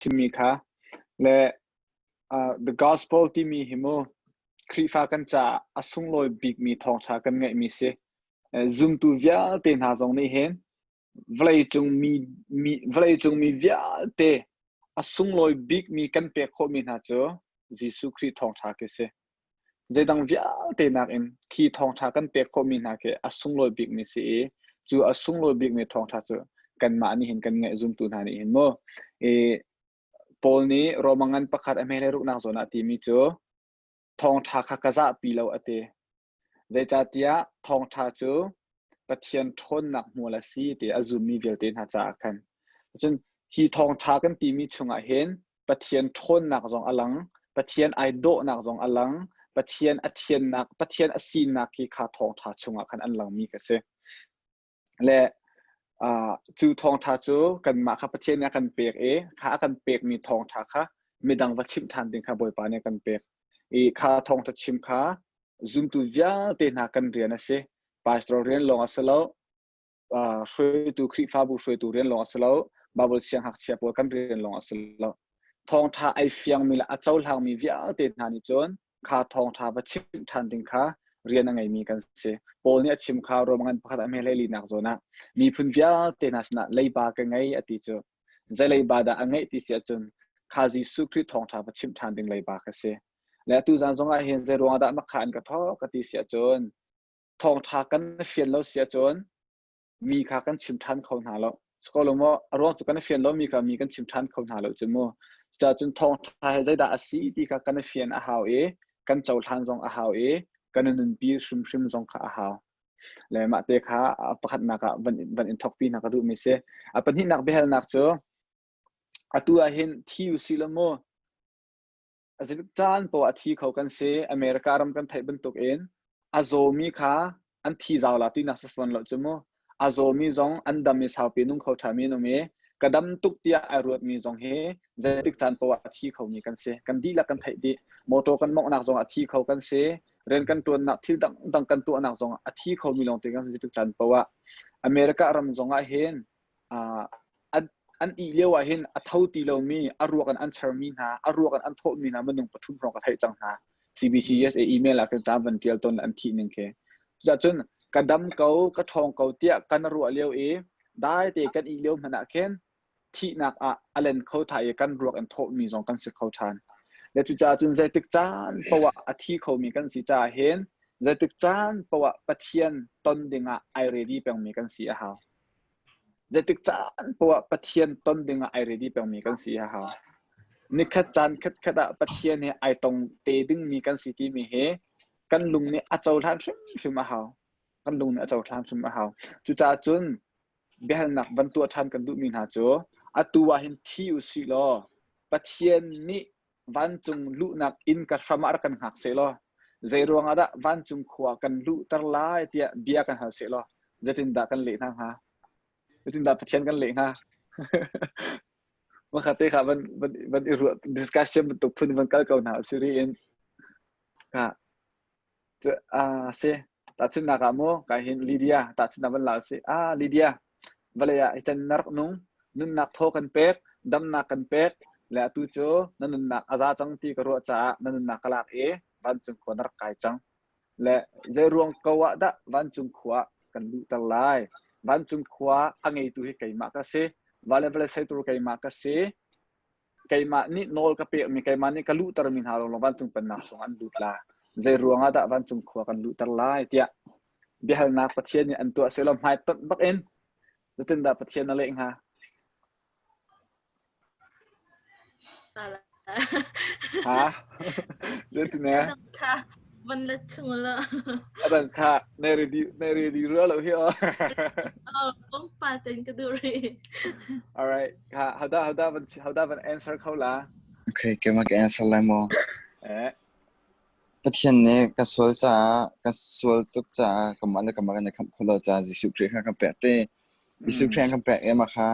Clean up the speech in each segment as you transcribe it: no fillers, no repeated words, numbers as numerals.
chimmi kha le the gospel timi hi mu Khrihfa kan caah a sunglawi bikmi thawngṭha kan ngeihmi si. Zumtu vialte hna zong nih hin vawleicung mi, mi vawleicung mi vialte a sunglawi bikmi kan pek khawhmi hna cu Jesuh Khrih thawngṭha khi si. Zeidang vialte nakin khi thawngṭha kan pek khawhmi hna khi a sunglawi bikmi si i cu a sunglawi bikmi thawngṭha cu kanmah nih hin kan ngaih zumtu hna nih hin mu. I Paul nih Roma ngan pakhat a hme le ruknak zawn ah timi cu thawngṭha kha ka zahpi lo a ti. Zeicahtiah thawngṭha cu Pathian ṭhawnnak hmual a si ti a zummi vialte hna caah khan. Cun hi thawngṭha kan timi chungah hin Pathian ṭhawnnak zong a lang, Pathian ai dawhnak zong a lang, Pathian a thiannak, Pathian a sinak hi kha thawngṭha chungah khan an langmi ka si. Le uh, cu thawngṭha cu kanmah kha Pathian nih a kan pek i kha a kan pekmi thawngṭha kha midang va chimh ṭhan ding kha Bawipa nih a kan pek. I kha thawngṭha chim kha zumtu vialte hna kan rian a si. Pastor rian lawng a si lo, uh, hruaitu Khrihfabu hruaitu rian lawng a si lo, Bible sianghngakchia pawl kan rian lawng a si lo. Thawngṭha ai fiangmi le a cohlangmi vialte hna nih cun kha thawngṭha va chimh ṭhan ding kha rian a ngeimi kan si. Paul nih a chim kha Rom ngan pakhat a hme hlei linak zawn ah miphun vialte hna sinah leiba ka ngei a ti cu. Zei leiba dah a ngeih ti si ahcun kha Jesuh Khrih thawngṭha va chimh ṭhan ding leiba kha si. Le atu zan zong ah hin zei ruangah dah makha an ka thawk ka ti si ahcun thawngṭha kan fian lo si ahcun mi kha kan chim ṭhan kho hna lo. Ko lo maw a ruang cu kan fian lo mi kha mi kan chim ṭhan kho hna lo cu mu. Cucaah cun thawngṭha he zeidah a si ti kha kan fian a hau i kan cohlan zong a hau i kan nunpi hrimhrim zong kha a hau. Le mah te kha pakhatnak ah van, van in thokpi hna ka duhmi si. A pahnihnak biahalnak cu atu ah hin thi usih law mu A caan poah a thi kho kan si. America ram kan theih bantuk in a zawmi kha an thi zau la tinak si fawn lo cu mu. A zawmi zong an dam i saupi nung kho ṭhami an um i ka dam tuk tiah ai ruatmi zong hi zeitik caan poah a thi khomi kan si. Kan dihlak kan theih dih. Motor kan mawnghnak zong a thi kho kan si. Rian kan ṭuannak thil dangdang kan tuahnak zong a thi khomi lawngte kan si zeitik caan poah. America ram zong ah hin an an ih lio ah hin a tho ti lomi a ruak in an chermi hna a ruak in an thawhmi hna minung pathum hrawng ka theih cang hna CBCUSA email ah kan ca van tial ton an thih ning khi cucun ka dam ko ka ṭhawng ko tiah kan ruah lio i dai te kan ih lio hmanh ah khin thihnak ah a len kho thai i kan ruak in thawhmi zong kan si kho ṭhan le cucaah cun zeitik caan poah a thi khomi kan si caah hin zeitik caan poah Pathian ton dingah ai ready pengmi kan si a hau Zeitik caan poah Pathian ton dingah ai ready pengmi kan si a hau. Nikhat caan khatkhat ah Pathian he ai tong te dingmi kan si timi hi kan lung nih a cohlan hrimhrim a hau. Kan lung nih a cohlan hrim a hau. Cucaah cun biahalnak van tuah ṭhan kan duhmi hna cu atu ah hin thi u sih law Pathian nih vancung luhnak inn ka hram ah rak kan hngak seh law zei ruangah dah vancung khua kan luhter lai tiah bia kan hal seh law zeitindah kan leh hna hnga zeitindah Pathian kan leh hnga Makha te kha van van van i ruah discussion bantuk phun van kal ko hna siri in ka Ah, si. Tahchunhnak ah mu, kai hin Lydia, tahchunhnak van la si. Ah, Lydia, vawlei ah hi can na rak nung, nunnak thaw kan pek, damnak kan pek, le atu cu na nunnak a za cang ti ka ruah caah na nunnak ka lak i vancung khua na rak kai cang. Le zei ruang ko ah dah vancung khua kan luhter lai? Vancung khua a ngeitu hi keimah ka si. Vale vale seitur keimah ka si. Keimah nih nawl ka pekmi, keimah nih ka luhtermi hna lawnglawng vancung pennak chung an lut la. Zei ruangah dah vancung khua kan luhter lai tiah biahalnak Pathian nih an tuah selaw hmaitonh bak in zeitindah Pathian na leh hnga? Ha? Zeitin ne? Kha van la chung la. Adan kha na ready na ready rua lo hi o. Oh, pumpa ten ka du ri. All right. Ha how da how da van how da van answer kho la? Okay, keimah ka answer lai maw? Eh. Pathian nih ka sual caah, ka sual tuk caah, kamah le kamah kan i khamh kho lo caah Jesuh Khrih kha kan pek te. Jesuh Khrih kan pek i amah kha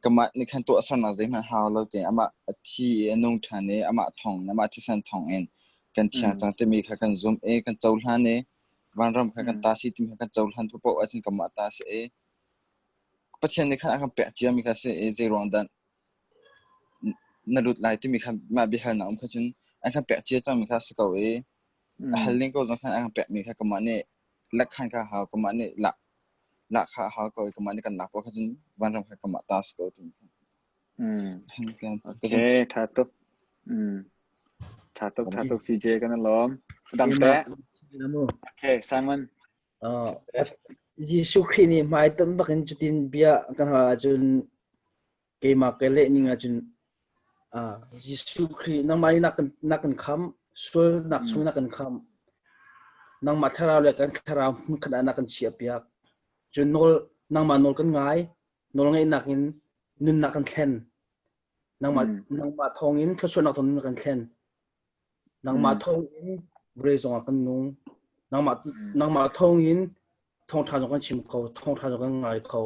kamah nih khan tuahsernak zeihmanh hau lo tein amah a thi i a nung ṭhan i amah thawng in amah thisen thawng in kan thiang cang timi kha kan zumh i kan cohlan i vanram kha kan ta si timi kha kan cohlan paoh ahcun kamah ta si i Pathian nih khan a kan pek ciami kha si i zei ruang dah. na lut lai timi kha mah biahalnak um kha cun an kan pek cia cangmi kha si ko i a hal ning ko zong khan an kan pekmi kha kanmah nih lek khan kha hau kanmah nih lak lak kha hau ko i kanmah nih kan lak ko kha cun vanram kha kanmah ta si ko timi kha. Okay, tha tuk. Tha tuk, tha tuk CJ kan lawm. Dang te. Okay, Simon. Jesuh Khrih nih hmaitonh bakin cutin bia kan hal ahcun keimah ka leh ning ahcun Jesuh Khrih nangmah nih na kan khamh, sualnak chung na kan khamh. Nangmah thlarau le kan thlarau hmunkhat ah na kan chiahpiak. Cun nawl nangmah nawl kan ngai, nawlngaihnak in nunnak kan thlen. Nangmah nangmah thawngin thluachuahnak thawngin nun kan thlen. Nangmah thawngin vawlei zongah kan nung. Nangmah nangmah thawngin thawngṭha zong kan chim kho, thawngṭha zong kan ngai kho.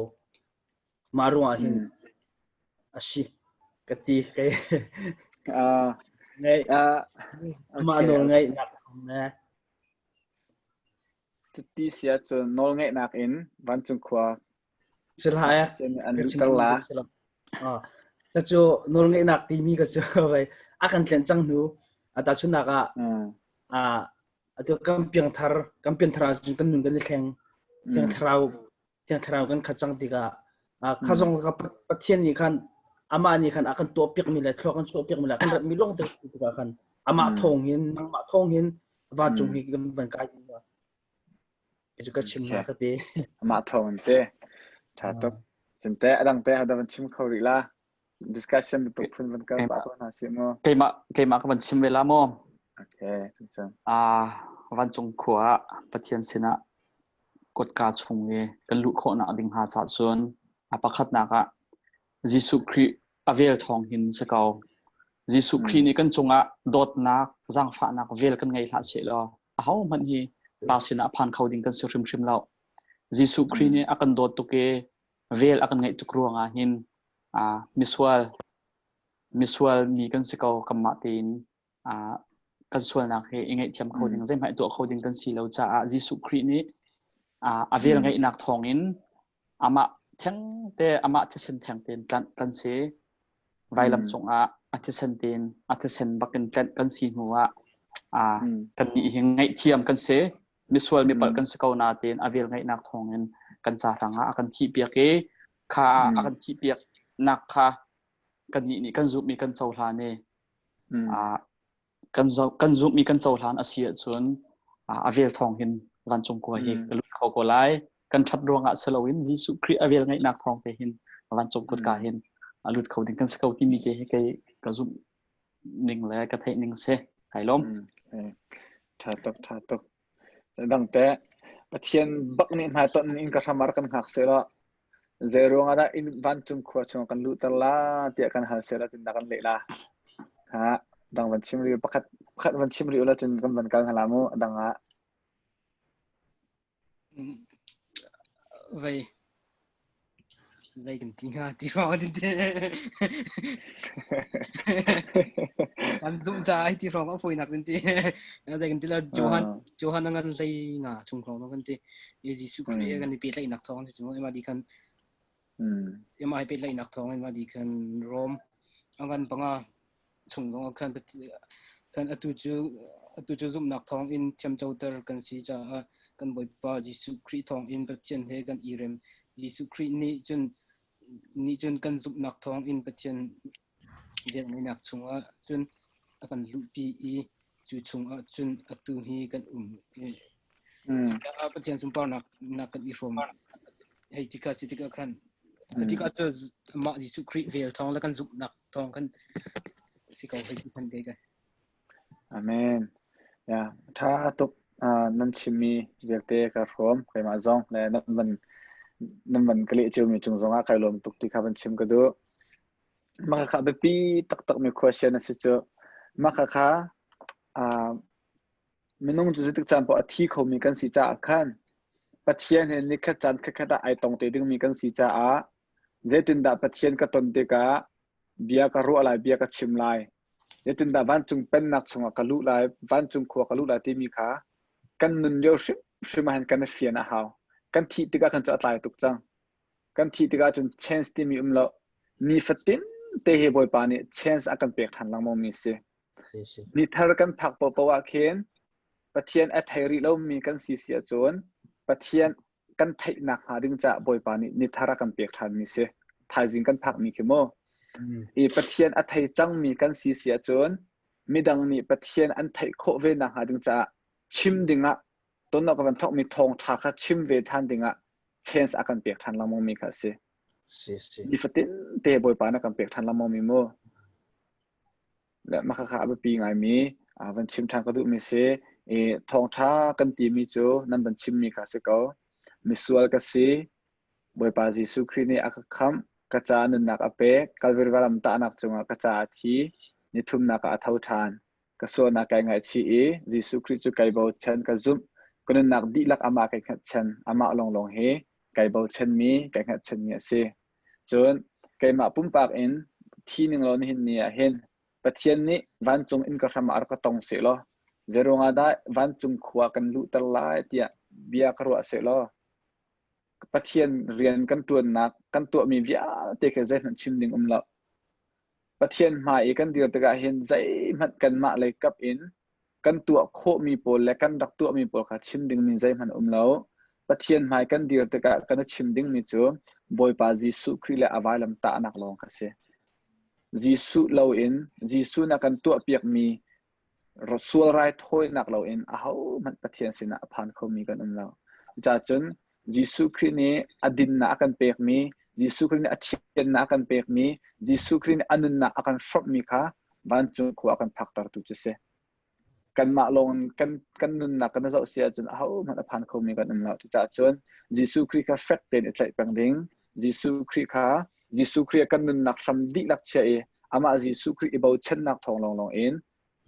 Mah ruangah hin a si ka ti kei. Ngai amah nawl ngaihnak thawng le Cuti si ahcun nawlngaihnak in vancung khua Sihlah an luhter la. Cucu nawlngeihnak timi ka cu vai a kan tlenh cang hnu a tahchunhnak ah atu kan piangthar kan piangthar ahcun kan nun kan i thleng thiang thlarau thiang thlarau kan khat cang tikah kha zong ka Pathian nih khan amah nih khan a kan tuahpiakmi le thlua kan chuahpiakmi le kan ratmi lawng te tikah khan amah thawng hin nangmah thawng hin vancung hi kan van kai Cu ka chim na ka ti. Amah thawng in te. Tha tuk. Cinte adang te hada van chim kho rih la. Discussion tuk phun van kal pa ko hna si mu. Keimah keimah ka van chim ve la mu. Okay, cun. Ah vancung khua Pathian sinah kotka chung i kan luh khawhnak ding hnga ca cun a pakhatnak ah Jesuh Khrih a vel thawng hin si ko. Jesuh Khrih nih kan cungah dawtnak, zaangfahnak vel kan ngei hlah seh law ahohmanh hi Pa sinah phan kho ding kan si hrimhrim lo. Jesuh Khrih nih a kan dawt tuk i vel a kan ngeih tuk ruangah hin misual misual mi kan si ko kanmah tein kan sualnak hi i ngaihthiam kho ding zeihmanh tuah kho ding kan si lo caah Jesuh Khrih nih a vel ngeihnak thawngin amah thengte amah thisen theng tein tlanh kan si. Vailam cungah a thisen tein a thisen bakin tlanh kan si hnu ah kannih hi ngaihthiam kan si. Misual mipalh kan si ko nain a vel ngeihnak thawngin kan ca hrangah a kan thihpiak i kha a kan thihpiak nak kha kannih nih kan zumhmi kan cohlan i kan zumhmi kan cohlan a si ahcun a vel thawng hin vancung khua hi ka lut kho ko lai. Kan ṭhat ruangah si loin Jesuh Khrih a vel ngeihnak thawng te hin vancung kutka hin a lut kho ding kan si ko timi te hi kei ka zumh ning le ka theih ning si. Kai lawm. Ṭha tuk, ṭha tuk. Dang te Pathian bak nih hmaiton in ka hramar kan hngak seh law Zei ruangah dah inn vancung khua chung kan luhter la tiah kan hal seh la cun dah kan leh la. Ha dang van chim rih pakhat pakhat van chim rih ula cun kan van kal hna la mu a dang ah. Vei zei kan ti hnga ti ruang tin ti kan zumh ca ai ti hrawng a fawinak tin ti zei kan ti la Johan Johan ngan hlei nga chung hrawng kan ti Jesuh Khrih kan i pehtlaihnak thawng si cu ema di khan ema hi pehtlaihnak thawng ema di khan Rom angan panga chung zong khan khan atu cu atu cu zumhnak thawng in thiamcoter kan si caah kan Bawipa Jesuh Khrih thawng in Pathian he kan i rem Jesuh Khrih nih cun nih cun kan zumhnak thawng in Pathian velngeihnak chungah cun a kan luhpi i cu chungah cun atu hi kan um. Pathian sunparnak nak kan i hrawm. Hei tika si tikah khan tika cu mah Jesuh Khrih vel thawng le kan zumhnak thawng kan si ko hei ti khan ke ka. Amen. Ya, tha tuk nan chimmi vialte ka hrawm keimah zong le nan van nan van ka leh ciomi cung zongah kai lawm tuk ti kha van chim ka duh. Mah kha biapi taktakmi question a si cu. Mah kha minung cu zeitik caan paoh a thi khomi kan si caah khan Pathian he nikhat caan khatkhat ah ai tong te dingmi kan si caah zeitindah Pathian ka ton tikah bia ka ruah lai, bia ka chim lai, zeitindah vancung pennak chungah ka luh lai, vancung khua ka luh lai timi kha kan nun lio hrimhrim ah hin kan i fian a hau. Kan thih tikah khan cu a tlai tuk cang. Kan thih tikah cun chance timi um lo. Nifatin te hi Bawipa nih chance a kan pek ṭhan lengmang mi si. Ni thar kan phak paohpaoh ah khin Pathian a thei rih lomi kan si si ahcun Pathian kan theihnak hnga ding caah Bawipa nih ni thar a kan pek ṭhanmi si. Thaizing kan phakmi khi mu. I Pathian a thei cangmi kan si si ahcun midang nih Pathian an theih khawh ve nak hnga ding caah chim dingah tonnak ka van thawkmi thawngṭha kha chim ve ṭhan dingah chance a kan pek ṭhan lengmang mi kha a si. Nifatin te Bawipa na kan pek ṭhan lengmang mi mu. Le mah khakha a biapi ngaimi van chim ṭhan ka duhmi si. I thawngṭha kan timi cu nan van chimmi kha si ko. Misual ka si. Bawipa Jesuh Khrih nih a ka khamh. Ka ca nunnak a pek. Kalvari valam tahnak cungah ka ca a thi. Nithumnak ah a tho ṭhan. Ka sualnak kai ngaihchih i Jesuh Khrih cu kai bochan ka zumh. Ka nunnak dihlak amah kai hngatchan. Amah lawnglawng hi kai bochanmi, kai hngatchanmi a si. Cun keimah pumpak in thi ning law nihin ni ah hin Pathian nih vancung in ka hram ah rak ka tong sehlaw zeiruangah dah vancung khua kan luhter lai tiah bia ka ruah sehlaw Pathian rian kan ṭuannak kan tuahmi vialte khi zeihmanh chim ding um lo. Pathian hmai i kan dir tikah hin zeihmanh kanmah lei kap in kan tuah khawhmi pawl le kan rak tuahmi pawl kha chim dingmi zeihmanh um lo. Pathian hmai kan dir tikah kan i chim dingmi cu Bawipa Jesuh Khrih le a vailam tahnak lawng kha si. Jesuh loin Jesuh na kan tuahpiakmi sual raithawinak loin ahohmanh Pathian sinah a phan khomi kan um lo. Cucaah cun Jesuh Khrih nih a dinnak a kan pekmi, Jesuh Khrih nih a thiannak a kan pekmi, Jesuh Khrih nih a nunnak a kan hrawmhmi kha vancung khua a kan phaktertu cu si. Kanmah lawng kan kan nunnak kan zoh si ahcun ahohmanh a phan khomi kan um lo. Cucaah cun Jesuh Khrih kha fek tein i tlaih peng ding, Jesuh Khrih kha Jesuh Khrih kan nunnak hram dihlak chia i amah Jesuh Khrih i bochannak thawng lawnglawng in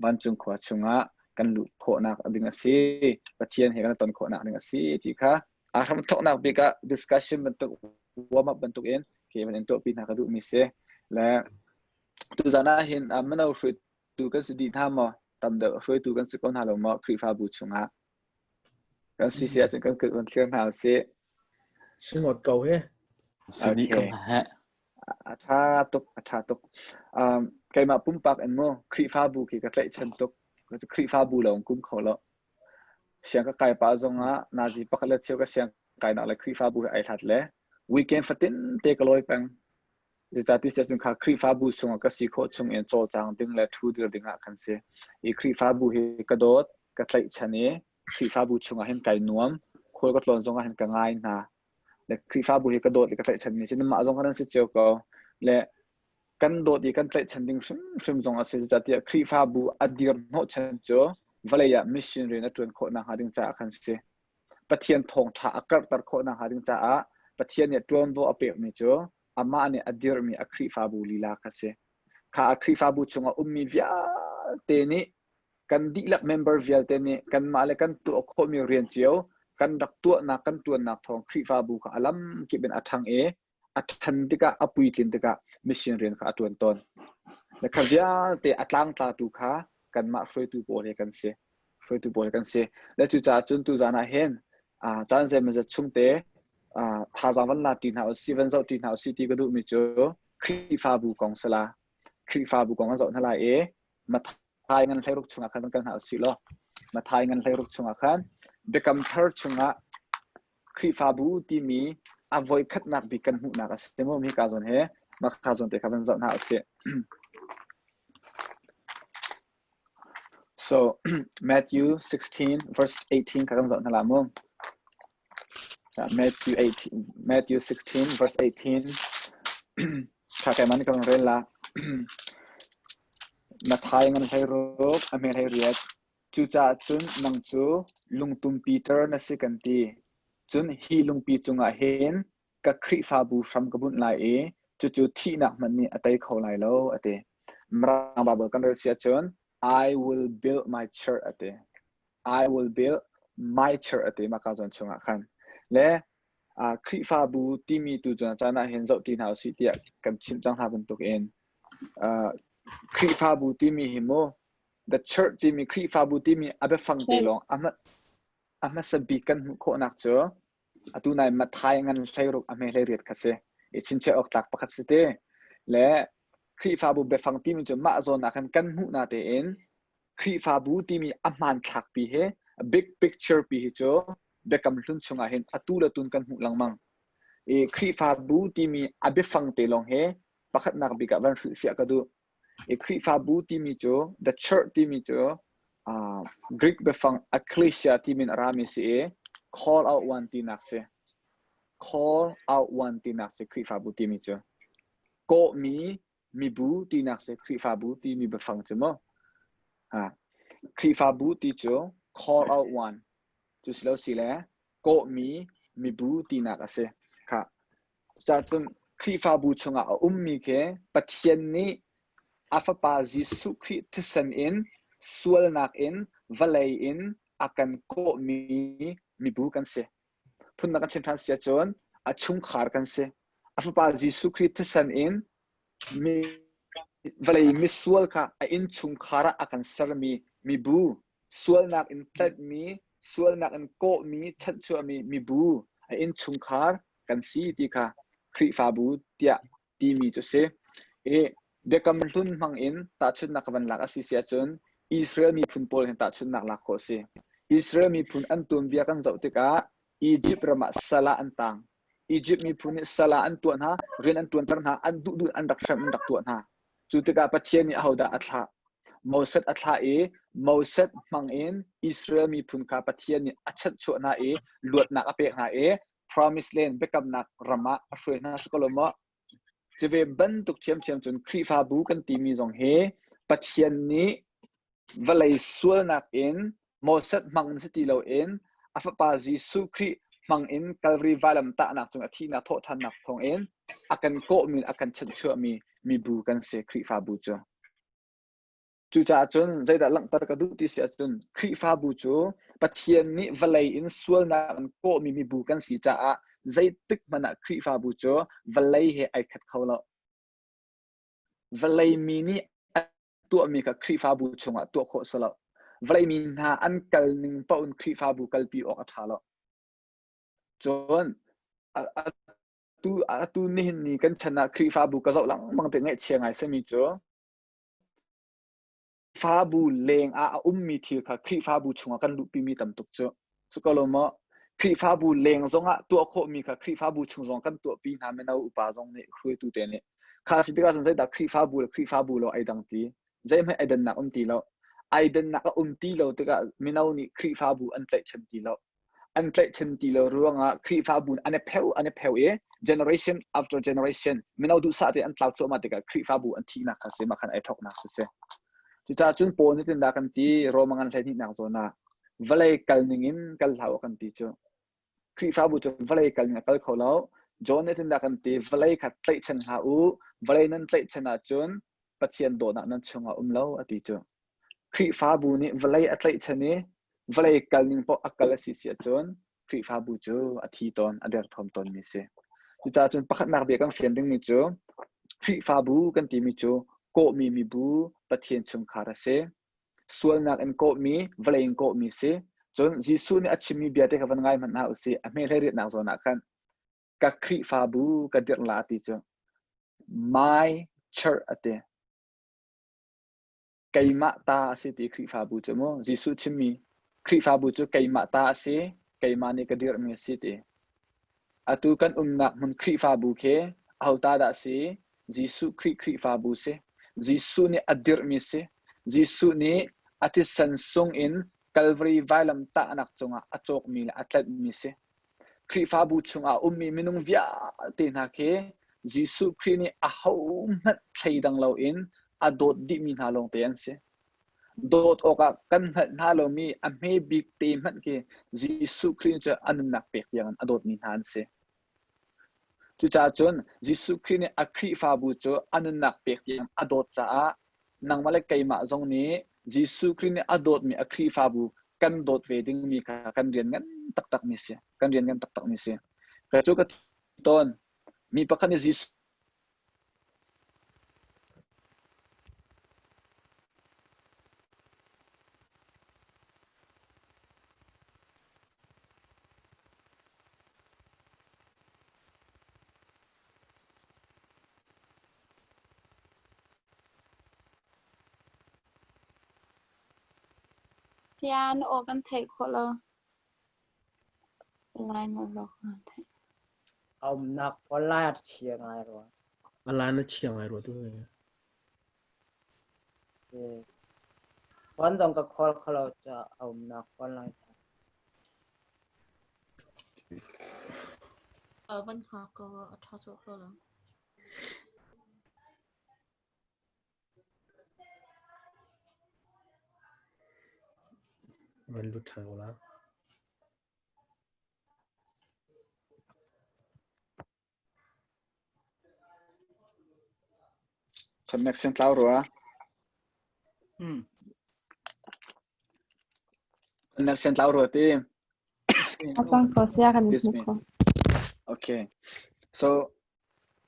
vancung khua chungah kan luh khawhnak ding a si. Pathian he kan ton khawhnak ding a si ti kha a hram thawknak bik ah discussion bantuk warm up bantuk in khi van in tuahpi hna ka duhmi si. Le tuzan ah hin mino hruaitu kan si dih hna maw? Tam deuh hruaitu kan si ko hna lo maw Khrihfabu chungah? Kan si si ahcun kan kut van thlir hna usih. Singot ko he. Sini ko hna he. A ṭha tuk, a ṭha tuk. Um, keimah pumpak in mu Khrihfabu khi ka tlaihchan tuk. Khrihfabu lawng kum kho lo. Siang ka kai pa zongah nazi pakhat le cheu ka siang kainak le Khrihfabu he ai hlat le weekend fatin te ka lawi peng. Zeicahti siah cun kha Khrihfabu chungah ka si khawh chung in cawlcang ding le ṭhu dir ding ah khan si. I Khrihfabu hi ka dawt, ka tlaihchan i Khrihfabu chungah hin kai nuam, khual ka tlawn zongah hin ka ngai hna. Le Khrihfabu hi ka dawt le ka tlaihchanmi si. Nanmah zong kha nan si cio ko. Le kan dawt i kan tlaihchan ding hrimhrim zong a si. Zeicahtiah Khrihfabu a dir hnawhchan cu vawlei ah mission rian a ṭuan khawh nakhnga ding caah khan si. Pathian thawngṭha a karhter khawh nakhnga ding caah Pathian nih ṭuanvo a pekmi cu amah nih a dirhmi a Khrihfabu lila kha si. Kha a Khrihfabu chungah ummi vialte nih kan dihlak member vialte nih kanmah le kan tuah khawhmi rian cio kan rak tuahnak kan ṭuannak thawng Khrihfabu kha a lamkip in a ṭhang i a ṭhan tikah a puitlin tikah mission rian kha a ṭuan tawn. Le kha vialte a tlangtlatu kha kanmah hruaitu pawl he kan si. Hruaitu pawl kan si. Le cucaah cun tuzaan ah hin caan zeimawzat chung te thazaang van la ṭi hna usih, van zoh ṭi hna usih ti ka duhmi cu Khrihfabu kong si la. Khrihfabu kong kan zoh hna lai i Matthai ngan 16 chungah khan van kal hna usih law Matthai ngan 16 chungah khan Biakam Thar chungah Khrihfabu timi a voikhatnak bik kan hmuhnak a si mu hika zawn he makha zawn te kha van zoh hna usih. So Matthew 16 verse 18 kha kan zoh hna la mu. Matthew 18 Matthew 16 verse 18 kha kai man kan rel la. Matthai ngan hlei ruk a hme hlei riat Cucaah cun nang cu lungtum Peter na si kan ti. Cun hi lungpi cungah hin ka Khrihfabu hram ka bunh lai i cucu thihnak hmanh nih a tei kho lai lo, a ti. Mirang Baibal kan rel si ahcun I will build my church a ti. I will build my church a ti mah ka zawn chungah khan. Le uh, Khrihfabu timi tu cun caan ah hin zoh ti hna usih tiah kan chimh cang hna bantukin uh, Khrihfabu timi hi mu the church timi Khrihfabu timi a biafang te lawng a a hmasa bik kan hmuh khawhnak cu atu nai Matthai ngan 16 a hme 18 kha si i chinchiah awk tlak pakhat si te le. Khrihfabu biafang timi cu mah zawn ah khan kan hmuh na tein Khrihfabu timi a hmanthlak pi hi big picture pi hi cu biakam hlun chungah hin atu le tun kan hmuh lengmang. I Khrihfabu timi a biafang te lawng hi pakhatnak bik ah van hrilhfiah ka duh. I Khrihfabu timi cu the church timi cu uh, Greek biafang ecclesia timi in a rami si i call out one tinak si. Call out one tinak si Khrihfabu timi cu. Kawhmi mibu tinak si Khrihfabu timi biafang cu mu. Ha. Khrihfabu ti cu call out one cu si lo si le kawhmi mibu tinak a si. Kha. Cucun Khrihfabu chungah a ummi khi Pathian nih a Fapa Jesuh Khrih thisen in sualnak in vawlei in a kan kawhmi mibu kan si. Phundang kan chim ṭhan si ahcun a chungkhar kan si. A Fapa Jesuh Khrih thisen in mi vawlei misual kha a innchungkhar ah a kan sermi mibu, sualnak in tlanhmi, sualnak in kawhmi, chanhchuahmi mibu, a innchungkhar kan si ti kha Khrihfabu tiah timi cu si. I Biakam Hlun hmang in tahchunhnak ka van lak a si si ahcun Israel miphun pawl hin tahchunhnak lak khawh a si. Israel miphun an tuanbia kan zoh tikah Egypt ram ah sal ah an tang. Egypt miphun nih sal ah an tuah hna, rian an ṭuanter hna, an duhduh an rak hrem an rak tuah hna. Cu tikah Pathian nih ahodah a thlah? Moses a thlah i Moses hmang in Israel miphun kha Pathian nih a chanhchuah hna i luatnak a pek hna i Promised Land biakamnak ram ah a hruai hna si ko lo maw? Cuve bantuk ṭhiamṭhiam cun Khrihfabu kan timi zong hi Pathian nih vawlei sualnak in Moses hmang in si ti loin a fapa Jesuh Khrih hmang in Calvary vailam tahnak cung a thihnak thawhṭhannak thawngin a kan kawhmi a kan chanhchuahmi mibu kan si Khrihfabu cu. Cucaah cun zeidah langhter ka duh ti si ahcun Khrihfabu cu Pathian nih vawlei in sualnak in kawhmi mibu kan si caah zeitik hmanh ah Khrihfabu cu vawlei he ai khat kho lo. Vawlei mi nih an tuahmi kha Khrihfabu chungah tuah khawh si lo. Vawlei mi hna an kal ning paoh in Khrihfabu kalpi awk a ṭha lo. Cun atu atu nihin ni kan chan ah Khrihfabu ka zoh lengmang te ngaihchia ngai simi cu Khrihfabu leng ah a ummi thil kha Khrihfabu chungah kan luhpimi tam tuk cu. Cu ko lo maw? Khrihfabu leng zongah tuah khawhmi kha Khrihfabu chung zong kan tuahpi hna mino upa zong nih hruaitu te nih. Kha si tikah cun zeidah Khrihfabu le Khrihfabu lo ai dang ti? Zeihmanh ai dannak um ti lo. Ai dannak a um ti lo tikah mino nih Khrihfabu an tlaihchan ti lo. An tlaihchan ti lo ruangah Khrihfabu an i pheu an i pheu i generation after generation mino duhsah te an tlau thluahmah tikah Khrihfabu an thihnak kha si mah khan ai thawknak cu si. Cucaah cun Paul nih tindah kan ti Roma ngan 12nak zawn ah vawlei kal ning in kal hlah u kan ti cu. Khrihfabu cu vawlei kal ning a kal kho lo. John nih tindah kan ti vawlei kha tlaihchan hlah u vawlei nan tlaihchan ahcun Pathian dawtnak nan chungah um lo a ti cu. Khrihfabu nih vawlei a tlaihchan i vawlei kal ning paoh a kal a si si ahcun Khrihfabu cu a thi tawn, a derthawm tawnmi a si. Cucaah cun pakhatnak bia kan fian dingmi cu Khrihfabu kan timi cu kawhmi mibu Pathian chungkhar a si. Sualnak in kawhmi, vawlei in kawhmi a si. Cun Jesuh nih a chimmi bia te kha van ngai hmanh hna usih. A hme hleiriatnak zawn ah khan ka Khrihfabu ka dirh la ti cu my church a ti. Keimah ta a si ti Khrihfabu cu mu Jesuh chimmi Khrihfabu cu keimah ta a si keimah nih ka dirhmi a si ti atu kan umnak hmun Khrihfabu khi aho ta dah a si Jesuh Khrih Khrihfabu si Jesuh nih a dirhmi si Jesuh nih a thisen sung in Calvary vailam tahnak cungah a cawkmi le a tlanhmi si Khrihfabu chungah a ummi minung vialte hna khi Jesuh Khrih nih ahohmanh thleidang loin a dawt dihmi hna lawngte an si. Dawt awkah kan hngalh hna lomi a hme bik te hmanh khi Jesuh Khrih cu a nunnak pek tiangin a dawtmi hna an si. Cucaah cun Jesuh Khrih nih a Khrihfabu cu a nunnak pek tiang a dawt caah nangmah le keimah zong nih Jesuh Khrih nih a dawtmi a Khrihfabu kan dawt ve dingmi kha kan rian ngan taktakmi si. Kan rian ngan taktakmi si. Ka cu ka tawn. Mi pakhat nih Jesuh Saya na aw kan theih khawh lo. Lai maw rawk kan theih. A umnak online a chia ngai rua. Online a chia ngai rua tu. Si. Phone zong ka call kho lo ca a umnak online. Van hngak ko a ṭha cu ko lo. Van lut ṭhan ko la. Connection tlau rua. Connection tlau rua ti. A cang ko sia kan Excuse hmu me. kho. Okay. So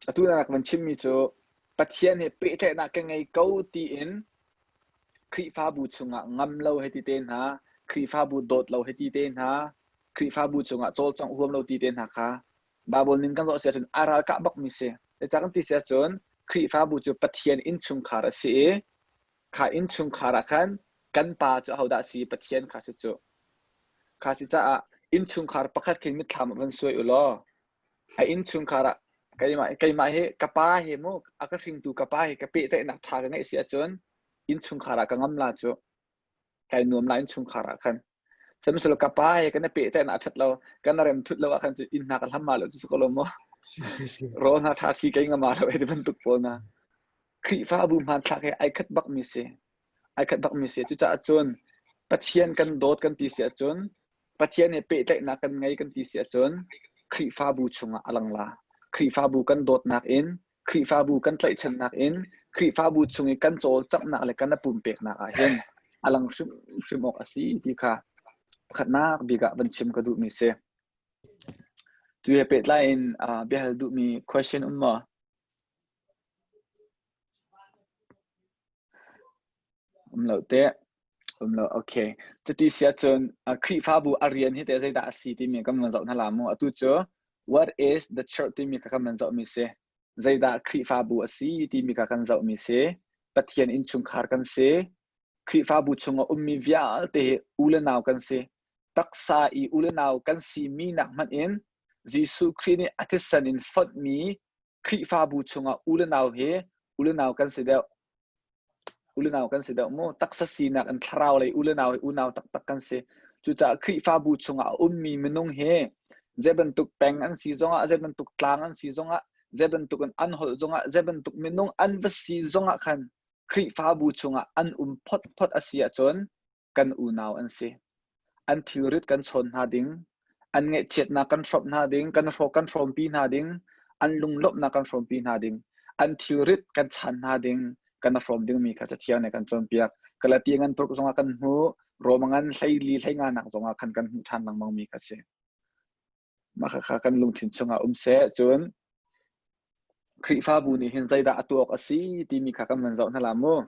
atu na rak van chimmi cu Pathian he pehtlaihnak ka ngei ko tiin Khrihfabu chungah ngam lo hei ti te hna, Khrihfabu dawt lo hei ti te hna, Khrihfabu cungah cawlcangh huam lo ti te hna kha Baibal ning kan zoh si ahcun a ralkah bakmi si. Zeicah kan ti si ahcun Khrihfabu cu Pathian innchungkhar a si i kha innchungkhar ah khan kan pa cu ahodah a si? Pathian kha si cu. Kha si caah innchungkhar pakhat khin mitthlam ah van suai u law a innchungkhar ah keimah keimah hi ka pa hi mu a ka hringtu ka pa hi ka pehtlaihnak ṭha ka ngeih si ahcun innchungkhar ah ka ngam la cu. Kai nuam la innchungkhar ah khan. Sihmanhsehlaw ka pa he kan i pehtlaihnak a ṭhat lo, kan rem thut lo ahkhan cu inn hna ka hlam ma lo cu si ko lo maw? Rawl hna ṭha thi kei ngama lo ti bantuk pawl na. Khrihfabu hmanthlak he ai khat bakmi si. Ai khat bakmi si. Cucaah cun Pathian kan dawt kan ti si ahcun Pathian he pehtlaihnak kan ngei kan ti si ahcun Khrihfabu chungah a lang la. Khrihfabu kan dawtnak in Khrihfabu kan tlaihchannak in Khrihfabu chung i kan cawlcanghnak le kan pumpeknak ah hin a lang hrimhrim awk a si ti kha pakhatnak bik ah van chim ka duhmi si. Cu he pehtlai in biahal duhmi question um maw? Um lo teh. Um lo, okay. Cuti si ahcun Khrihfabu a rian hi teh zeidah a si timi kan van zoh hna la mu. Atu cu what is the church timi kha kan van zohmi si. Zeidah Khrihfabu a si timi kha kan zohmi si. Pathian innchungkhar kan si. Khrihfabu chungah ummi vialte hi u le nau kan si. Taksa i u le nau kan simi nak hmanh in Jesuh Khrih nih a thisen in fonhmi Khrihfabu chungah u le nau hi u le nau kan si deuh. U le nau kan si deuh mu. Taksa sinak in thlarau lei u le nau hi unau taktak kan si. Cucaah Khrihfabu chungah a ummi minung hi zei bantuk peng an si zongah, zei bantuk tlang an si zongah, zei bantuk in an holh zongah, zei bantuk minung an va si zongah khan Khrihfabu chungah an um photphot a si ahcun kan unau an si. An thilrit kan chawn hna ding, an ngaihchiatnak kan hrawmh hna ding, kan hrawk kan hrawmpi hna ding, an lunglawmhnak kan hrawmpi hna ding, an thilrit kan chan hna ding, kan hrawm dingmi kha Cathiang nih kan cawnpiak. Galati ngan paruk zongah kan hmuh, Roma ngan hleili hleinga nak zongah khan kan hmuh ṭhan lengmang mi kha si. Mah kha kan lungthin chungah um seh. Cun Khrihfabu nih hin zeidah a tuah awk a si timi kha kan van zoh hna la mu.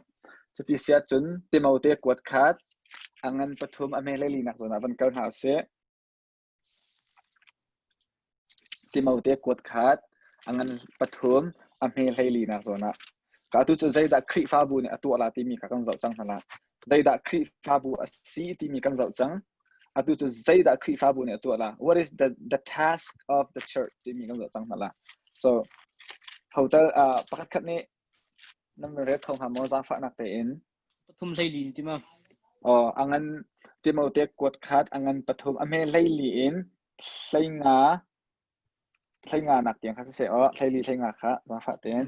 Cuti si ahcun Timote kuat khat a ngan pathum a hme leilinak zawn ah van kal hna usih. Timote kuat khat a ngan pathum a hme hleilinak zawn ah. Ka tu cu zeidah Khrihfabu nih a tuah la timi kha kan zoh cang hna la. Zeidah Khrihfabu a si timi kan zoh cang. Atu cu zeidah Khrihfabu nih a tuah la? What is the the task of the church timi kan zoh cang hna la. So hotel uh, pakhat khat nih nan ret kho hnga maw zaangfahnak tein? Pathum hleili ti ma? Oh, angan Timote kuat khat angan pathum a hme hleili in hleinga hleinga nak tiang kha siseh aw hleili hleinga kha zaangfah tein.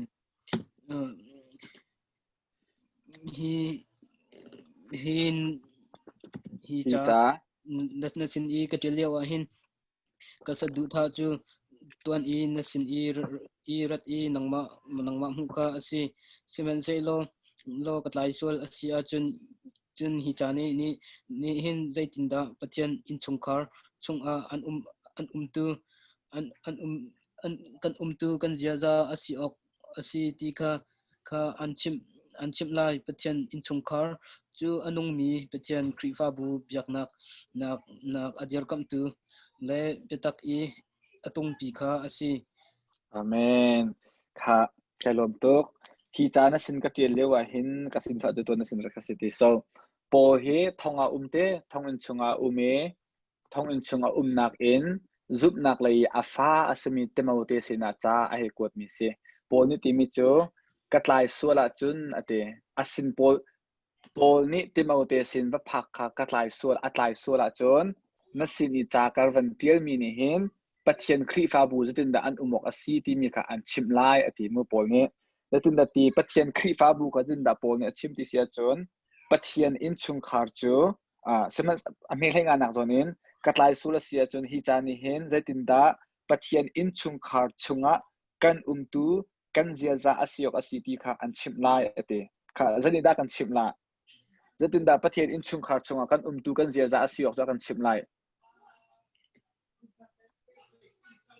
Hi hi hi ca na sin i ka ṭial lio ah hin ka saduhthah cu tuan i na sin i i rat i nangmah nangmah hmuh kha a si. Sihmanhsehlaw law ka tlai sual a si ahcun cun hi ca nih nih nih hin zeitindah Pathian innchungkhar chungah an um an umtu an an um an kan umtu kan ziaza a si awk a si ti kha kha an chimh an chimh lai. Pathian innchungkhar cu a nungmi Pathian Khrihfabu biaknak nak nak a dirkamhtu le biatak i a tungpi kha a si. Amen. Kha kai lawm tuk. Hi ca na sin ka ṭial lio ah hin ka sin cu tuan na sin rak ka si ti. So. Paul hi thong ah um te, thonginn chungah um i thonginn chung a umnak in zumhnak lei i a fa a simi Timote sinah ca a hei kuatmi si. Paul nih timi cu ka tlai sual ahcun a ti. A sin Paul Paul nih Timote sin va phak kha ka tlai sual a tlai sual ahcun na sin i ca kar van ṭialmi nih hin Pathian Khrihfabu zeitindah an um awk a si timi kha an chimh lai a ti mu Paul nih. Zeitindah ti Pathian Khrihfabu kha zeitindah Paul nih a chim ti si ahcun Pathian innchungkhar cu a hmehlei nganak zawn in ka tlai sul a si ahcun hi ca nih hin zeitindah Pathian innchungkhar chungah kan umtu kan ziaza a si awk a si ti kha an chimh lai a ti. Kha zeitindah kan chimh lai? Zeitindah Pathian innchungkhar chungah kan umtu kan ziaza a si awk cu a kan chimh lai?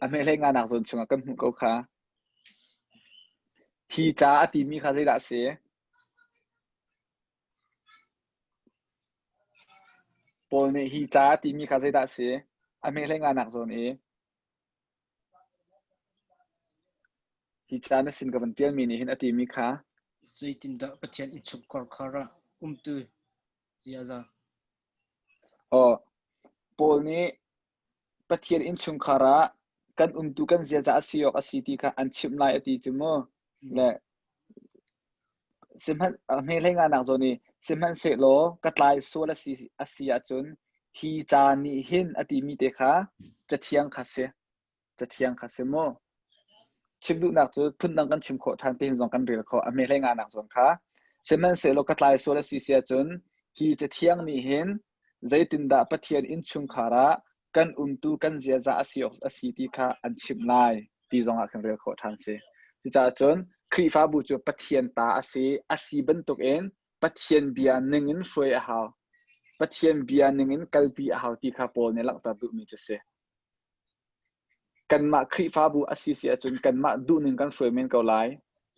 A hmehlei nganak zawn chungah kan hmuh ko kha. Hi ca a timi kha zeidah a si? Paul nih hi ca a timi kha zeidah a si? A hmehlei nganak zawn i hi ca na sin ka van ṭialmi nih hin a timi kha Zeitindah Pathian innchungkhar khar ah umtu ziaza Aw, Paul nih Pathian innchungkhar ah kan umtu kan ziaza a si awk a si ti kha an chimh lai a ti cu mu. Le sihmanh hmehlei nganak zawn i sihmanhsehlaw ka tlai sual a si a si ahcun hi ca nih hin a timi te kha cathiang kha si. Cathiang kha si mu. Chim duhnak cu phundang kan chim khawh ṭhan tihin zong kan rel khawh a hmehlei nganak zawn kha. Sihmanhsehlaw ka tlai sual a si si ahcun hi cathiang nih hin zeitindah Pathian innchungkhar ah kan umtu kan ziaza a si awk a si ti kha an chimh lai ti zongah kan rel khawh ṭhan si. Cucaah cun Khrihfabu cu Pathian ta a si, a si bantukin Pathian bia ningin hruai a hau. Pathian bia ningin kalpi a hau ti kha Paul nih langhter duhmi cu si. Kanmah Khrihfabu a si si ahcun kanmah duhning kan hruai men ko lai.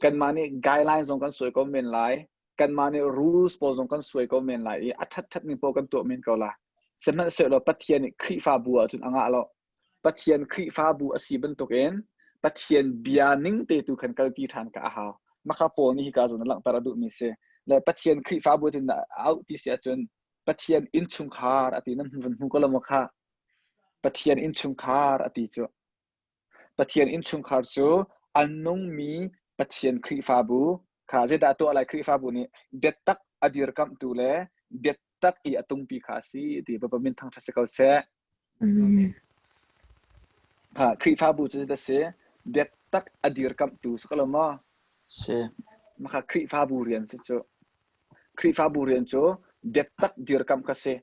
Kanmah nih guideline zong kan suai ko men lai. Kanmah nih rules pawl zong kan suai ko men lai i a ṭhatṭhat ning pawl kan tuah men ko lai. Sihmanhsehlaw Pathian nih Khrihfabu ahcun a ngah lo. Pathian Khrihfabu a si bantukin Pathian bia ning te tu khan kalpi ṭhan ka a hau. Maka Paul nih hika zawn a langhter a duhmi si. Le Pathian Khrihfabu cun a auh ti si ahcun Pathian innchungkhar a ti nan van hmu ko lo maw kha? Pathian innchungkhar a ti cu. Pathian innchungkhar cu a nungmi Pathian Khrihfabu kha zeidah a tuah lai Khrihfabu nih biatak a dirkamhtu le biatak i a tungpi kha a si ti Bawipa min thangṭhat si ko seh. Amen. Kha Khrihfabu cu zeidah si? Biatak a dirkamhtu si ko lo maw? Si. Maka Khrihfabu rian si cu. Khrihfabu rian cu biatak dirkamh kha si.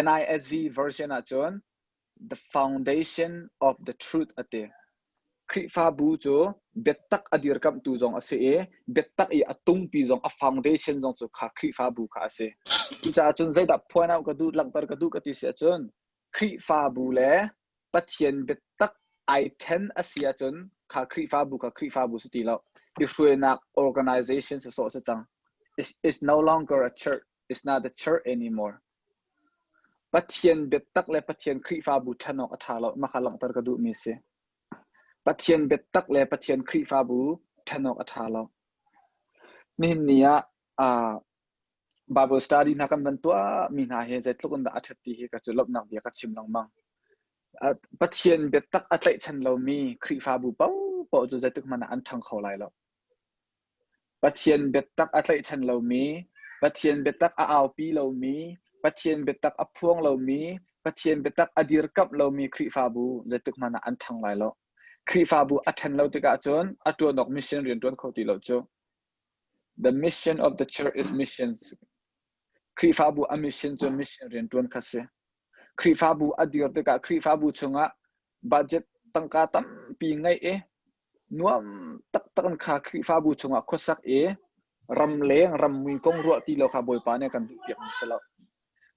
NISV version ahcun the foundation of the truth a ti. Khrihfabu cu biatak a dirkamhtu zong a si i biatak i a tungpi zong a foundation zong cu kha Khrihfabu kha a si. Cucaah cun zeidah phuan out ka duh langhter ka duh ka ti si ahcun Khrihfabu le Pathian biatak ai then a si ahcun kha Khrihfabu kha Khrihfabu si ti lo. I hruainak organization si sawh si cang. It's, it's no longer a church. It's not a church anymore. Pathian biatak le Pathian Khrihfabu ṭhen awk a ṭha lo. Mah kha langhter ka duhmi a si. Pathian biatak le Pathian Khrihfabu ṭhen awk a ṭha lo. Nihin ni ah uh, Bible study hna kan van tuahmi hna hi zeitluk in dah a ṭhat ti hi ka cu lawmhnak bia ka chim lengmang. Pathian biatak a tlaihchan lomi Khrihfabu paohpaoh cu zeitik hmanh ah an ṭhang kho lai lo. Pathian biatak a tlaihchan lomi, Pathian biatak a aupi lomi, Pathian biatak a phuang lomi, Pathian biatak a dirkamh lomi Khrihfabu zeitik hmanh ah an ṭhang lai lo. Khrihfabu a ṭhen lo tikah cun a ṭuan awk mission rian ṭuan kho ti lo cu. The mission of the church is missions. Khrihfabu a mission cu mission rian ṭuan kha si. Khrihfabu a dir tikah Khrihfabu chungah budget tangka tampi ngeih i nuam taktak in kha Khrihfabu chungah khuasak i ramleng rammui kong ruah ti lo kha Bawipa nih a kan duhpiakmi si lo.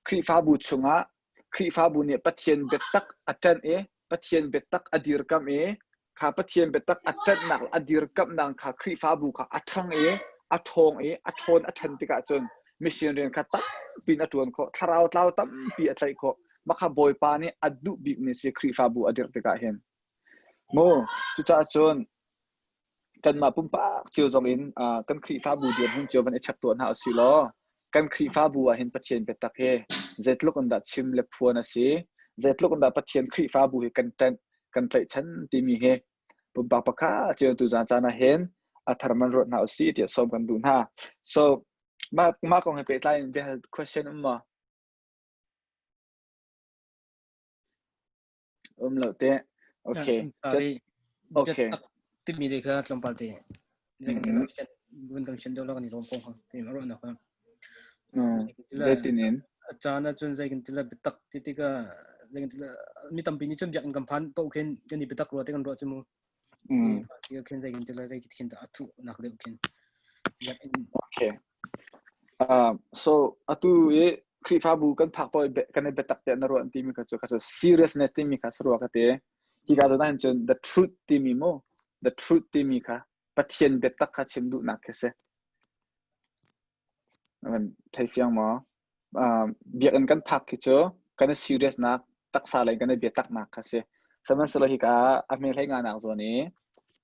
Khrihfabu chungah Khrihfabu nih Pathian biatak a ṭanh i Pathian biatak a dirkamh i kha Pathian biatak a ṭanhnak le a dirkamhnak kha Khrihfabu kha a ṭhang i a ṭhawng i a ṭhawn a ṭhan tikah cun mission rian kha tampi in a ṭuan khawh thlarau tlau tampi a tlaih khawh mah kha Bawipa nih a duh bikmi si Khrihfabu a dirh tikah hin Mu cucaah cun kanmah pumpak cio zong in kan Khrihfabu dirhmun cio van i check tuah hna usih law. Kan Khrihfabu ah hin Pathian biatak hi zeitluk in dah chim le phuan a si, zeitluk in dah Pathian Khrihfabu hi kan ṭanh, kan tlaihchan timi hi pumpak pakhat cio tu zan caan ah hin a thar man ruat hna usih tiah sawm kan duh hna. So mah mah kong he pehtlai in biahal question um maw? Um lo te. Okay. Okay. Timi de kha tlawmpal te. Vun kan shen deuh la kan i lawm ko ha. Ti ma ruah nak ha. Zeitin in? A caan ah cun zei kan tila biatak ti tikah zei kan tila mi tampi nih cun biakinn kan phan paoh khin kan i biatak rua te kan ruah cu mu. Ti khin zei kan tila zei khin dah a thuh nak deuh khin. Biakinn. Okay. So atu i Khrihfabu kan phak paoh kan i biatak tiah na ruah timi kha cu kha cu seriousness timi kha sarua ka ti. Hi ka zawn ahhin cun the truth timi mu the truth timi kha Pathian biatak kha chim duhnak khi si. Thei fiang maw? Biakinn kan phak khi cu kan i serious nak taksa lei kan i biataknak kha si. Sihmanhsehlaw hika a hme hlei nganak zawn i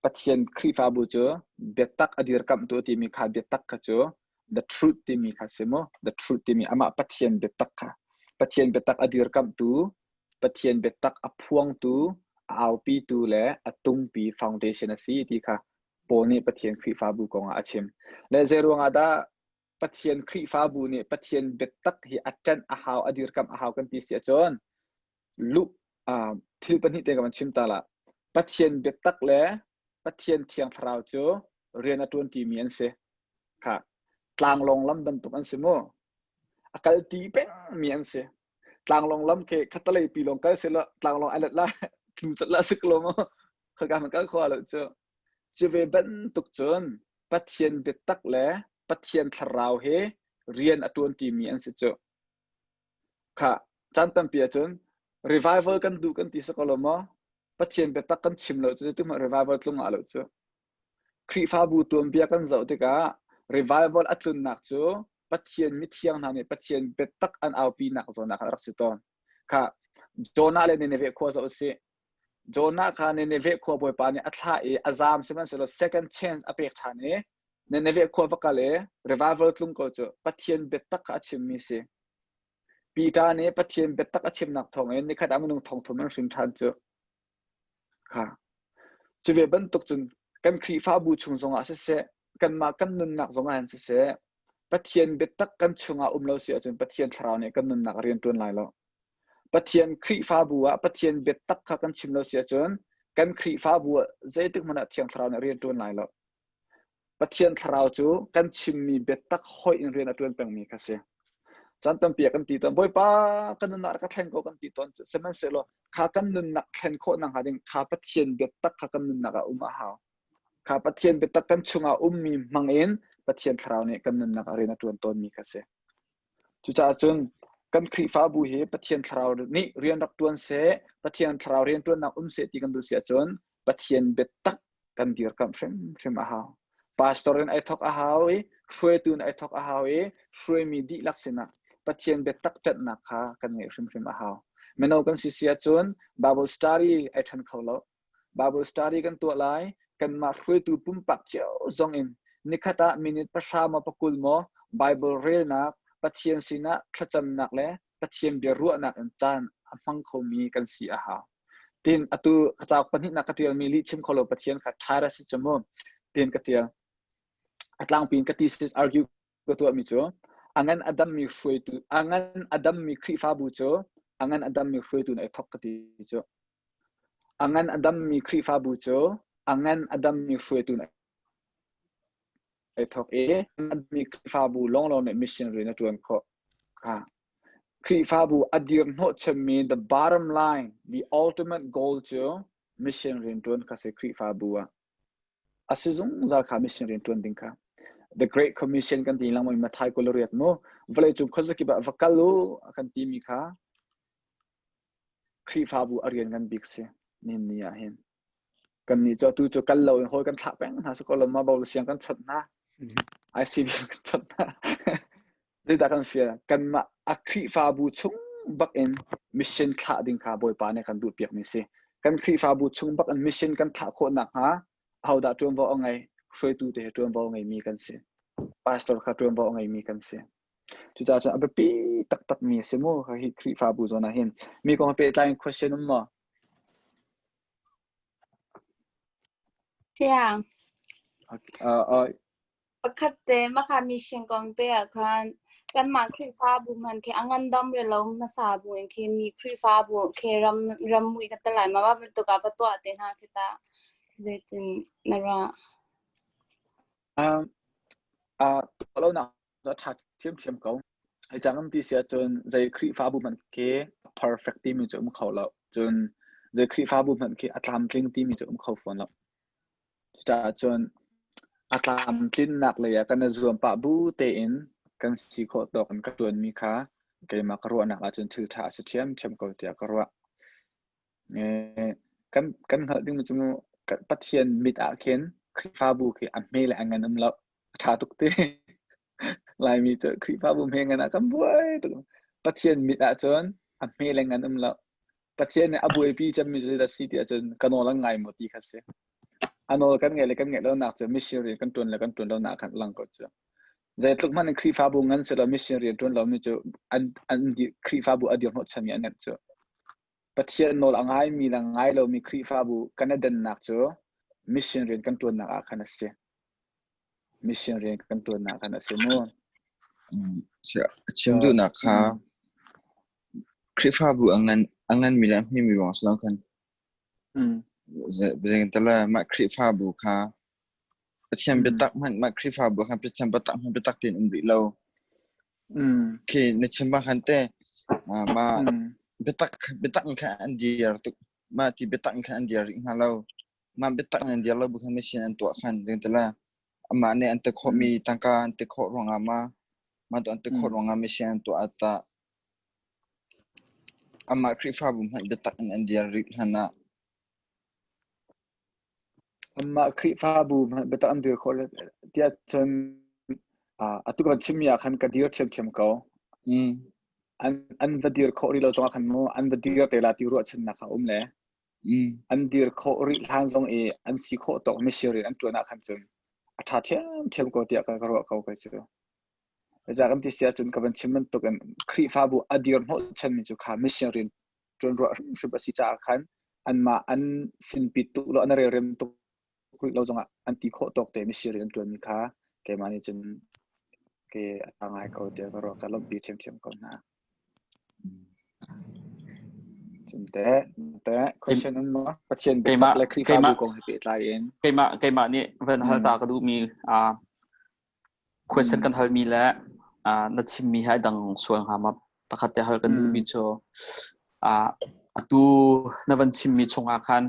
Pathian Khrihfabu cu biatak a dirkamhtu timi kha biatak kha cu the truth timi kha si mu. The truth timi amah Pathian biatak kha. Pathian biatak a dirkamhtu, Pathian biatak a phuangtu, a aupitu le a tungpi foundation a si ti kha Paul nih Pathian Khrihfabu kong ah a chim. Le zei ruangah dah Pathian Khrihfabu nih Pathian biatak hi a ṭanh a hau, a dirkamh a hau kan ti si ahcun luh uh, thil pahnih te ka van chim ta la. Pathian biatak le Pathian Thiang Thlarau cu rian a ṭuanṭimi an si. Kha tlanglawng lam bantuk an si mu. A kalṭi pengmi an si. Tlanglawng lam khi khatalei pi lawng kal sila tlanglawng ai let la tlu cat la sik lo mu. Khaka man kal kho lo cu. Cu ve bantuk cun Pathian biatak le Pathian thlarau he rian a ṭuanṭimi an si cu. Kha caan tampi ahcun revival kan duh kan ti si ko lo maw? Pathian biatak kan chim lo cu tu revival tlung ah lo cu. Khrihfabu tuanbia kan zoh tikah revival a tlunnak cu Pathian mithiang hna nih Pathian biatak an aupinak zawn ah khan a rak si tawn. Kha Jonah le Nineveh khua zoh usih. Jonah kha Nineveh khua bawipa nih a thlah i a zaam sihmanhsehlaw second chance a pek ṭhan i Nineveh khua va kal i revival tlung ko cu Pathian biatak kha a chimmi si. Peter nih Pathian biatak a chimnak thawngin nikhat ah minung thongthum an hrin ṭhan cu. Kha. Cu ve bantuk cun kan Khrihfabu chung zongah siseh, kanmah kan nunnak zongah hin siseh, Pathian biatak kan chungah um lo si ahcun Pathian thlarau nih kan nunnak a rian ṭuan lai lo. Pathian Khrihfabu ah Pathian biatak kha kan chim lo si ahcun kan Khrihfabu ah zeitik hmanh ah Thiang Thlarau nih rian ṭuan lai lo. Pathian Thlarau cu kan chimmi biatak hoih in rian a ṭuan pengmi kha si. Caan tampi ah kan ti tawn, Bawipa kan nunnak rak ka thleng ko kan ti tawn cu. Sihmanhsehlaw kha kan nunnak thlen khawh nakhnga ding kha Pathian biatak kha kan nunnak ah um a hau. Kha Pathian biatak kan chungah ummi hmang in Pathian Thlarau nih kan nunnak ah rian a ṭuan tawnmi kha si. Cucaah cun kan Khrihfabu hi Pathian Thlarau nih rian rak ṭuan seh, Pathian Thlarau rianṭuannak um seh ti kan duh si ahcun Pathian biatak kan dirkamh hrimhrim a hau. Pastor in ai thawk a hau i hruaitu in ai thawk a hau i hruaimi dihlak sinah Pathian biatak ṭanhnak kha kan ngeih hrimhrim a hau. Mino kan si si ahcun Bible study ai ṭhen kho lo. Bible study kan tuah lai, kanmah hruaitu pumpak cio zong in nikhat ah minute pahra maw pakul maw Bible relnak, Pathian sinah thlacamnak le Pathian bia ruahnak in caan a hmang khomi kan si a hau. Tin atu ka cauk pahnihnak ka ṭialmi lihchim kho lo Pathian kha ṭha si cu mu tin ka ṭial. A tlangpi in ka ti argue ka tuahmi cu a ngan a dammi hruaitu a ngan a dammi Khrihfabu cu a ngan a dammi hruaitu in ai thawk ka ti cu. A ngan a dammi Khrihfabu cu a ngan a dammi hruaitu in ai thawk i a dammi Khrihfabu lawnglawng nih mission rian a ṭuan khawh. Kha. Khrihfabu a dir hnawhchanmi the bottom line, the ultimate goal cu mission rian ṭuan kha si Khrihfabu ah. A si zungzal kha mission rian ṭuan ding kha. The Great Commission kan ti lengmang Matthai 28 mu vawleicung khuazakip ah va kal u a kan timi kha Khrihfabu a rian ngan bik si nihin ni ah hin. Kannih cu atu cu kal lo in hawi kan thlah peng hna si ko lo ma bo siang kan chawnh hna. ICB kan chawnh hna. Zeidah kan fial? Kanmah a Khrihfabu chung bak in mission thlah ding kha Bawipa nih kan duh piakmi si. Kan Khrihfabu chung bak in mission kan thlah khawh nakhnga ahodah ṭuanvo a ngei? Hruaitu te he ṭuanvo a ngeimi kan si. Pastor kha ṭuanvo a ngeimi kan si. Cucaah cun a biapi taktakmi a si mu hi Khrihfabu zawn ah hin. Mi kong pehtlai in question um maw? Siang. Uh, uh, Pakhat te makha mission kong te ah khan kanmah Khrihfabu hmanh khi a ngandam re lo hmasa bu in khi mi Khrihfabu khi ram ram mui ka talai ma ma bantuk ah va tuah te hna khi ta zeitin na ruah? Um, uh, tuah lo nak a ṭha ṭhiamṭhiam ko. Hi cang um ti si ahcun zei Khrihfabu hmanh khi perfect timi cu um kho lo. Cun zei Khrihfabu hmanh khi a tlamtling timi cu um kho fawn lo. Cucaah cun a tlamtlinnak lei ah kan i zuam pah bu tein kan si khawh tawk in ka ṭuanmi kha keimah ka ruahnak ahcun thil ṭha a si ṭhiamṭhiam ko tiah ka ruah. Kan kan hngalh dingmi cu Pathian mit ah khin Khrihfabu khi a hme le a ngan um lo. A ṭha tuk ti. Laimi cu Khrihfabu hme ngan ah kan buai tuk. Pathian mit ah cun a hme le ngan um lo. Pathian nih a buaipi cemmi cu zeidah si ti ahcun ka nawl an ngai maw ti kha si. A nawl kan ngeih le kan ngeih lonak cu mission rian kan ṭuan le kan ṭuan lonak khan a lang ko cu. Zeitluk hmanh in Khrihfabu ngan selaw mission rian ṭuan lomi cu an an Khrihfabu a dir hnawhchanmi an ngeih cu. Pathian nawl a ngaimi le ngai lomi Khrihfabu kan i dannak cu mission rian kan ṭuannak ah khan a si. Mission rian kan ṭuannak khan a si mu. A chim duhnak kha Khrihfabu a ngan a nganmi le a hmemi ruang si lo khan zeitala mah Khrihfabu kha Pathian biatak hmanh mah Khrihfabu khan Pathian biatak hmanh biatak tein um rih lo. Khi na chim bang khan te mah biatak biatak in khan an dir tuk mah ti biatak in khan an dir rih hnga lo. Mah biatak in an dir lo bu khan mission an tuah khan zeitala amah nih an ti khawhmi tangka an ti khawh ruangah ma mah tu an ti khawh ruangah mission an tuah tah Amah Khrihfabu hmanh biatak in an dir rih hlan ah. Amah Khrihfabu hmanh biatak an dir khawh tiah cun atu ka van chimmi ah khan ka dir ṭhiamṭhiam ko. An an va dir khawh rih lo zongah khan mu an va dir te la ti ruahchannak a um le. An dir khawh rih hlan zong i an si khawh tawk missionary an ṭuan ah khan cun a ṭha ṭhiamṭhiam ko tiah ka ruah ko kei cu. Zeicah kan ti si ahcun ka van chim bantukin Khrihfabu a dir hnawhchanmi cu kha mission rian ṭuan ruah hrimhrim a si caah khan anmah an sinpi tuk lo an relrem tuk rih lo zongah an ti khawh tawk te mission rian an ṭuanmi kha keimah nih cun ke a ngai ko tiah ka ruah ka lawmhpi ṭhiamṭhiam ko hna. Cun teh, teh question um maw? Pathian biatak le Khrihfabu kong he pehtlai in. Keimah keimah nih van hal ta ka duhmi Question kan halmi le na chimmi hi ai dang sual hnga ma? Pakhat te hal kan duhmi cu atu na van chimmi chungah khan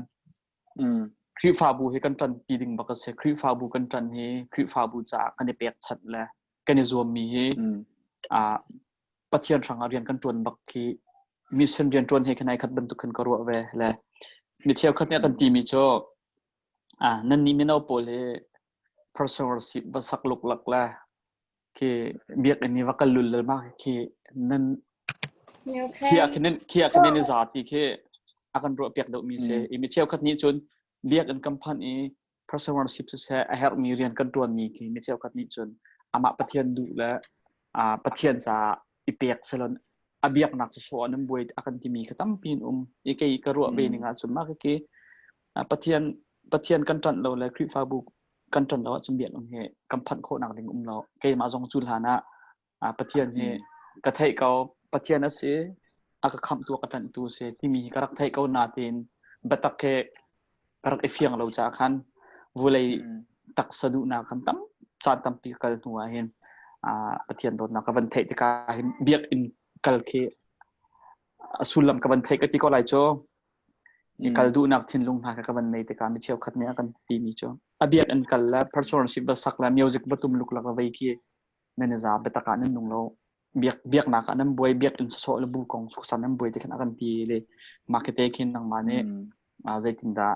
Khrihfabu hi kan ṭanpi ding bak a si. Khrihfabu kan ṭan hi Khrihfabu caah kan i pekchanh le kan i zuammi hi Pathian hrangah rian kan ṭuan bak khi mission rian ṭuan he khan ai khat bantuk khan ka ruah ve le mi cheukhat nih a kan timi cu Nannih mino pawl hi personal seat va sak luklak le khi biakinn i va kal lul le mah khi nan khi ah khin khi ah khin nan i za ti khi a kan ruah piak deuhmi si. I mi cheukhat nih cun biakinn kan phanh i personal worship siseh a herhmi rian kan ṭuanmi khi mi cheukhat nih cun amah Pathian duh le Pathian caah i pek selon a biaknak cu sawh nan buai a kan timi kha tampi in um i kei ka ruah ve ning ahcun mah khi Pathian Pathian kan ṭanh lo le Khrihfabu kan ṭanh lo ahcun biakinn hi kan phanh khawhnak ding um lo keimah zong cu hlan ah Pathian hi ka theih ko Pathian a si a ka khamhtu a ka ṭanhtu si timi hi ka rak theih ko nain biatak he ka rak i fiang lo caah khan vulei taksa duhnak khan tam caan tampi ka kal hnu ah hin Pathian dawtnak ka van theih tikah hin biakinn kal khi a sullam ka van theih ka ti ko lai cu i kal duhnak thinlung hna kha ka van nei tikah mi cheukhat nih a kan timi cu a biakinn kal le personship va sak le music va tum luklak va vei khi nan i za biatak ah nan nung lo biak biaknak ah nan buai biakinn sawsawh le bu kong suksan nan buai ti khan a kan ti le markete khin nangmah nih zeitindah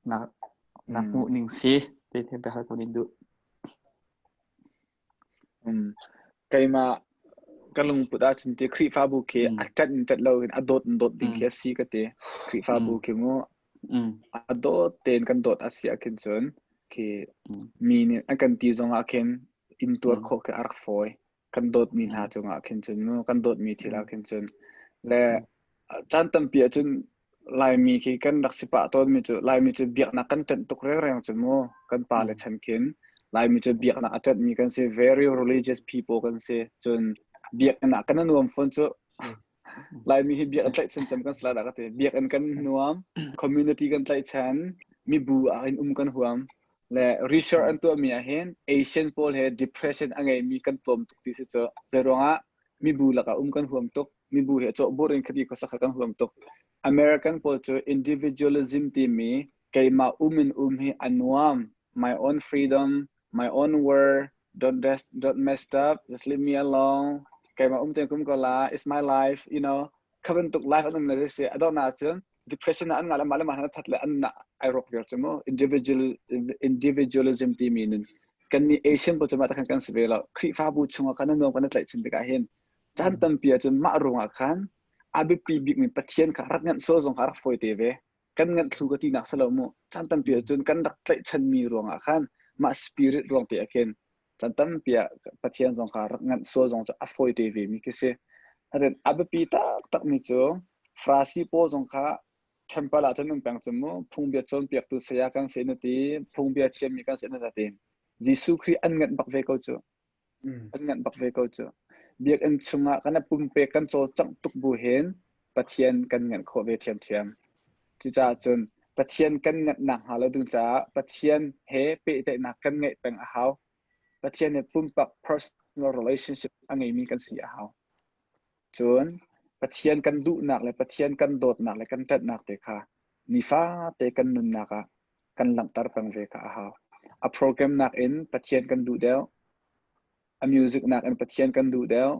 na na hmuh ning si te te biahal ko nin duh Keimah ka lungput ahcun ti Khrihfabu khi a ṭat in ṭat lo in a dawt in dawt ding khi a si ka ti. Khrihfabu khi mu a dawt tein kan dawt a si ahkhin cun khi mi nih an kan ti zong ah khin intuar khawh khi a rak fawi. Kan dawtmi hna cungah khin cun mu kan dawtmi thil ah khin cun le caan tampi ahcun Laimi khi kan rak si pah tawnmi cu Laimi cu biaknak kan ṭanh tuk rengreng cu mu kan pa le chan khin Laimi cu biaknak a ṭanhmi kan si very religious people kan si cun biakinn ah kan nuam fawn cu Laimi hi biakinn tlaihchan cem kan si lai dah ka ti biakinn kan nuam community kan tlaihchan mibu ah hin um kan huam le research an tuahmi ah hin Asian pawl he depression a ngeimi kan tlawm tuk ti si cu zeiruangah mibu lakah um kan huam tuk mibu he cawhbur in khati khuasak kha kan huam tuk American pawl cu individualism timi keimah um in um hi a nuam my own freedom my own world don't mess, don't mess up just leave me alone keimah um ten kum ko la it's my life you know kha bantuk life an um le si a donghnak ahcun depression an ngah le mah le mah that le an na ai rawk viar cu mu individual individualism timi nun kan nih Asian pawl cu mah khan kan si ve lo Khrihfabu chungah kan nuam kan tlaih chin tikah hin caan tampi ahcun mah ruangah khan a biapi bikmi Pathian kha rak nganh sual zong kha rak fawi te ve kan nganh thlu ka tinak si lo mu caan tampi ahcun kan rak tlaihchanmi ruangah khan mah spirit ruang te ah khin caan tampi ah Pathian zong kha rak nganh sual zong cu a fawi te ve mi khi si. Harin a biapi taktak mi cu Farasi pawl zong kha temple ah cun um peng cu mu phungbia cawnpiaktu saya kan si na ti phungbia thiammi kan si na ti Jesuh Khrih an nganh bak ve ko cu an nganh bak ve ko cu biakinn chungah kan pumpek kan cawlcangh tuk bu hin Pathian kan nganh khawh ve ṭhiamṭhiam. Cucaah cun Pathian kan nganh nakhnga lo ding caah Pathian he pehtlaihnak kan ngeih peng a hau. Pathian he pumpak personal relationship a ngeimi kan si a hau. Cun Pathian kan duhnak le Pathian kan dawtnak le kan ṭanhnak te kha nifate kan nunnak ah kan langhter peng ve kha a hau. A program nakin Pathian kan duh deuh. A music nakin Pathian kan duh deuh.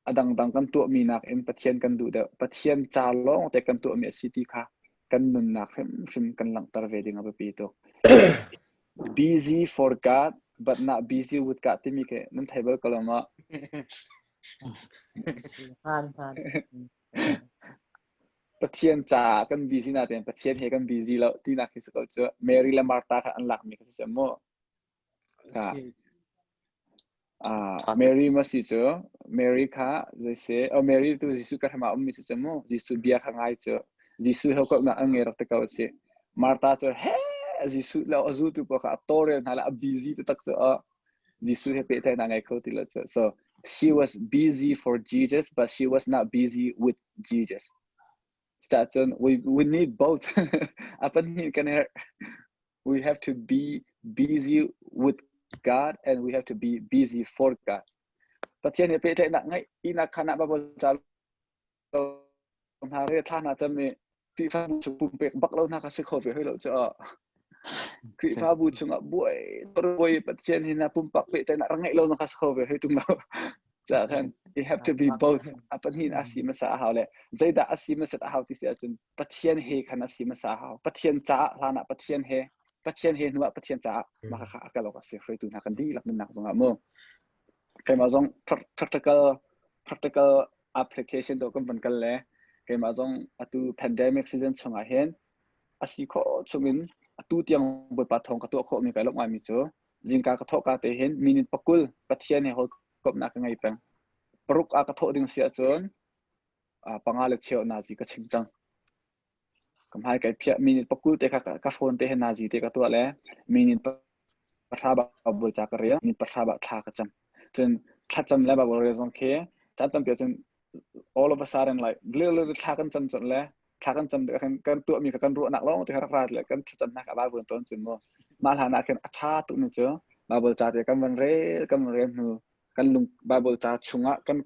A dangdang kan tuahmi nakin Pathian kan duh deuh. Pathian ca lawng te kan tuahmi a si ti kha kan nunnak hrimhrim kan langhter ve ding a biapi tuk. Busy for God but not busy with God timi khi nan thei bal ko lo maw? Hmaan hmaan. Pathian caah kan busy nain Pathian he kan busy lo tinak khi si ko cu. Mary le Martha kha an lakmi kha si mu. Mary ma si cu Mary kha zeise oh Mary tu Jesuh ka hram ah ummi si cu mu Jesuh bia kha ngai cu Jesuh he ko nak an ngei rak te ko si Martha cu he Jesuh le a zultu pawl kha a tawlrel hna le a busy taktak cu oh Jesuh he pehtlaihnak ngei kho ti lo cu so she was busy for Jesus but she was not busy with Jesus Cucaah cun we need both a pahnih kan herh we have to be busy with God and we have to be busy for God. Pathian he pehtlaihnak ngeih inak khan ah Bible ca lo hna re thla hna cam i Khrihfabu chung pumpek bak lo hna kha si kho ve hoi lo cu. Khrihfabu chungah buai buai Pathian hi na pumpak pehtlaihnak rak ngeih lo na kha si kho ve hoi tung lo. Ca khan you have to be both. A pahnih a si hmasa a hau le zeidah a si hmasat a hau ti si ahcun Pathian he khan a si hmasa a hau. Pathian caah hlan ah Pathian he Pathian he hnu ah Pathian caah mah kha a kal awk a si hruaitu hna kan dihlak nunnak zongah mu. Keimah zong practical practical application do kan van kal le keimah zong atu pandemic season chungah hin a si khawh chungin atu tiang Bawipa thawng ka tuah khawhmi kai lawmh ngaimi cu zingka ka thawh ka te hin minute pakul Pathian he hawikomhnak ka ngei peng. Paruk ah ka thawh ding si ahcun panga le cheu nazi ka chim cang. Ka hmai kai phiah minute pakul te kha ka phone te he nazi te ka tuah le minute pahra Bible ca ka rel minute pahra ba thla ka cam. Cun thlacam le Bible rel zong khi caan tampi ahcun all of a sudden like literally thla kan cam cun le thla kan cam tikah khan kan tuahmi kha kan ruahnak lawng te kha rak ra le kan thlacamnak a Bible tawn cun mu mah hlan ah khin a ṭha tuk mi cu Bible ca te kan van rel kan van rel hnu kan lung Bible ca chungah kan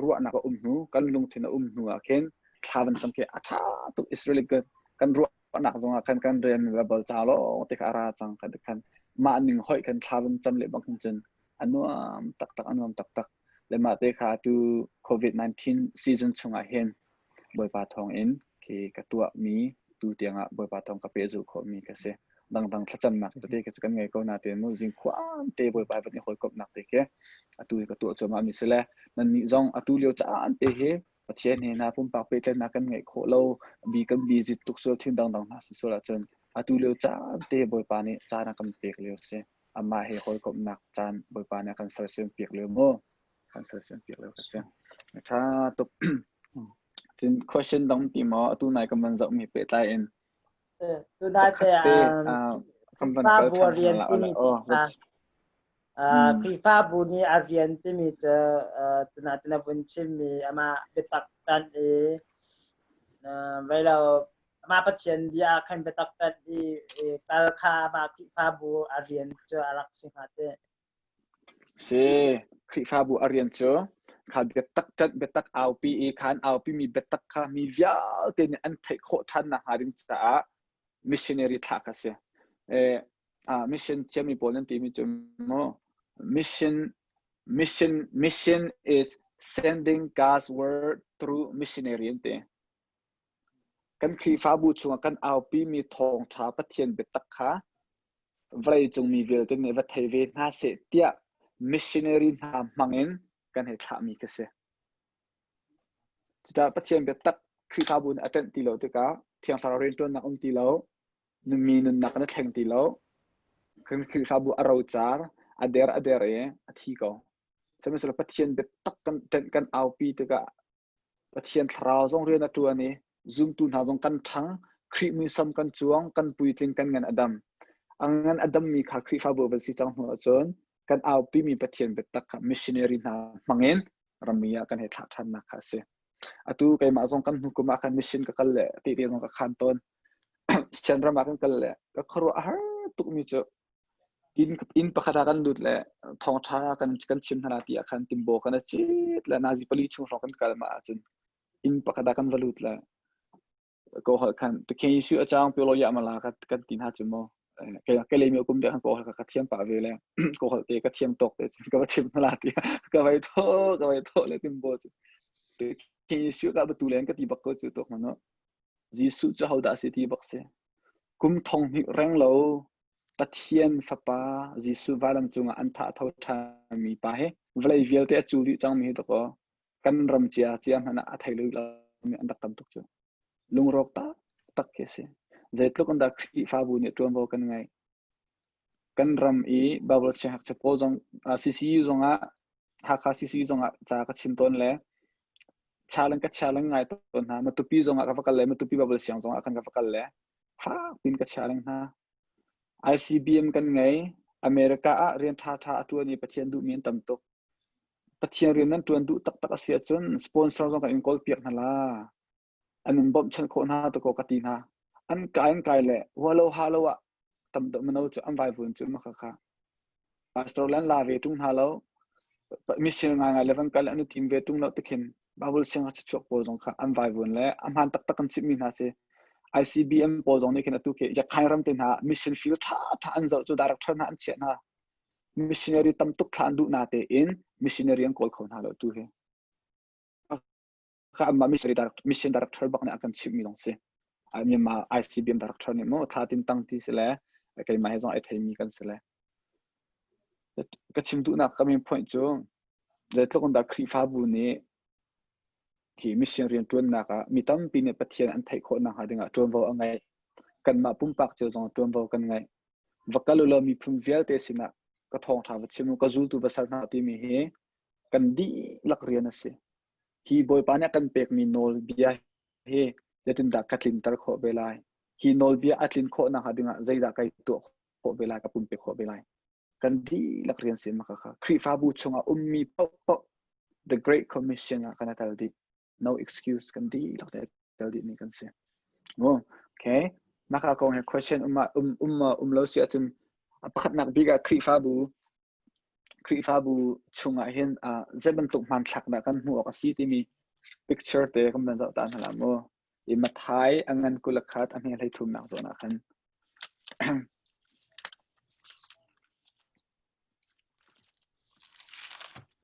ruahnak a um hnu kan lungthin a um hnu ah khin thla van cam khi a ṭha tuk is really good kan ruahnak zongah khan kan rel mi Bible ca lawng te kha a ra cang khan khan mah ning hoih kan thla van cam le bang khin cun a nuam taktak a nuam taktak le mah te kha tu COVID-19 season chungah hin Bawipa thawngin khi ka tuahmi tu tiangah Bawipa thawng ka pehzulh khawhmi ka si. Dangdang thlacamnak tete khi cu kan ngei ko nain mu zingkhuan te Bawipa van i hawikomhnak te khi atu hi ka tuah cuahmah mi si le nannih zong atu lio caan te hi Pathian he hna pumpak pehtlaihnak kan ngeih khawh lo bi kan busy tuk sual thil dangdang hna si sual ahcun atu lio caan te Bawipa nih caan a kan pek lio si. Amah he hawikomhnak caan Bawipa nih a kan sersiam piak lio mu. Kan sersiam piak lo ka si. Tha tuk. Cun question dang ti maw atu nai kan van zoh mi pehtlai in. Tu nai te kan van kal than rian timi Khrihfabu nih a rian timi cu tuna tina vun chimmi amah biatak tan i veilo amah Pathian bia khan biatak tan i kal kha amah Khrihfabu a rian cu a rak si hnga te. Si, Khrihfabu a rian cu kha biatak ṭanh biatak aupi i kha an aupimi biatak kha mi vialte nih an theih khawh ṭhan nakhnga ding caah missionary thlah kha si. Eh, mission thiammi pawl nan timi cu mu mission mission mission is sending God's word through missionary an ti. Kan Khrihfabu chungah kan aupimi thawngṭha Pathian biatak kha vawleicung mi vialte nih va thei ve hna seh tiah missionary hna hmangin kan hei thlahmi khi si. Cucaah Pathian biatak Khrihfabu nih a ṭanh ti lo tikah Thiang Thlarau rianṭuannak um ti lo, mi nunnak na thleng ti lo, kan Khrihfabu a rocar, a der a der i a thi ko. Sihmanhsehlaw Pathian biatak kan ṭanh kan aupi tikah Pathian thlarau zong rian a ṭuan i zumtu hna zong kan ṭhang, Khrih muisam kan cuang, kan puitling, kan ngan a dam. A ngan a dammi kha Khrihfabu van si cang hnu ahcun kan aupimi Pathian biatak kha missionary hna hmangin ramri ah kan hei thlah ṭhannak kha a si. Atu keimah zong kan hnu kum ah khan mission ka kal le tehte zong ka khan tawn. Sian ram ah kan kal le ka khuaruah a har tukmi cu inn inn pakhat ah kan lut le thawngṭha kan kan chim hna ti ah khan timbo kan a cit le nazi pali chung hrawng kan kal ma ahcun inn pakhat ah kan va lut le ko hol khan te su a chang pyo lo ya mala ka kan ti hna chu mo ke ke le mi kum de khan ko hol ka thiam pa ve le ko hol te ka thiam tok te ka va chim hna ti ka vai tho ka vai tho le timbo chu te su ka ba tu len ka ti bak ko chu tok mano Jesuh cu hodah a si ti bak si. Kum thong hnih reng lo Pathian Fapa Jesuh vailam cungah an thah tho ṭhanmi pa hi vawlei vialte a cul dih cangmi hi dakaw kan ram cia cia hmanh ah a thei lo mi an rak tam tuk cu. Lungrawk taktak khi a si. Zeitluk in dah Khrihfabu nih ṭuanvo kan ngeih. Kan ram i Bible siangngakchia pawl zong CCU zongah Hakha CCU zongah ca ka chim tawn le challenge ka challenge ngai tawn hna. Matupi zongah ka va kal le Matupi Bible siang zongah khan ka va kal le fak piin ka challenge hna. ICBM kan ngei. America ah rian ṭhaṭha a ṭuan i Pathian duhmi an tam tuk. Pathian rian nan ṭuan duh taktak a si ahcun sponsor zong kan in kawl piak hna la. An in bawmhchanh khawh hna to ka ti hna. An kai an kai le hualo halo ah tam deuh mino cu an vaivun cu ma kha pastor le an la ve ṭung hna lo. Mission ngaingai le van kal an i tim ve ṭung lo tikhin Bible siangngakchia chuak pawl zong kha an vaivun le a hmaan taktak kan chimhmi hna si. ICBM pawl zong nih khin atu khi Yakhain ram te hna mission field ṭha ṭha an zoh cu director hna an chiah hna. Missionary tam tuk thla an duh na tein missionary an kawl kho hna lo tu hi. Kha anmah missionary director, mission director bak nih a kan chimhmi zong si. Myanmar ICBM director nih maw thla tin tang ti si le keimah he zong ai theimi kan si le. Ka chim duhnak ka main point cu zeitluk in dah Khrihfabu nih hi mission rianṭuannak ah mi tampi nih Pathian an theih khawh nakhnga dingah ṭuanvo a ngeih. Kanmah pumpak cio zong ṭuanvo kan ngeih. Va kal u law miphun vialte sinah ka thawngṭha va chim u, ka zultu va ser hna timi hi kan dihlak rian a si. Hi Bawipa nih a kan pekmi nawlbia hi zeitindah ka tlinter khawh ve lai? Hi nawlbia a tlin khawh nakhnga dingah zeidah kai tuah khawh ve lai, ka pumpek khawh ve lai? Kan dihlak rian si ma kha Khrihfabu chungah ummi paohpaoh the Great Commission ah kan i tel dih. No excuse kan dihlak te tel dih mi kan si. Oh, okay. Maka kong he question um um um um lo si ahcun pakhatnak bik ah Khrihfabu Khrihfabu chungah hin uh, zei bantuk hmanthlak dah kan hmuh awk a si timi picture te kan van zoh ta hna la mu. I Mathai a ngan 21 a hme hlei thumnak zawn ah khan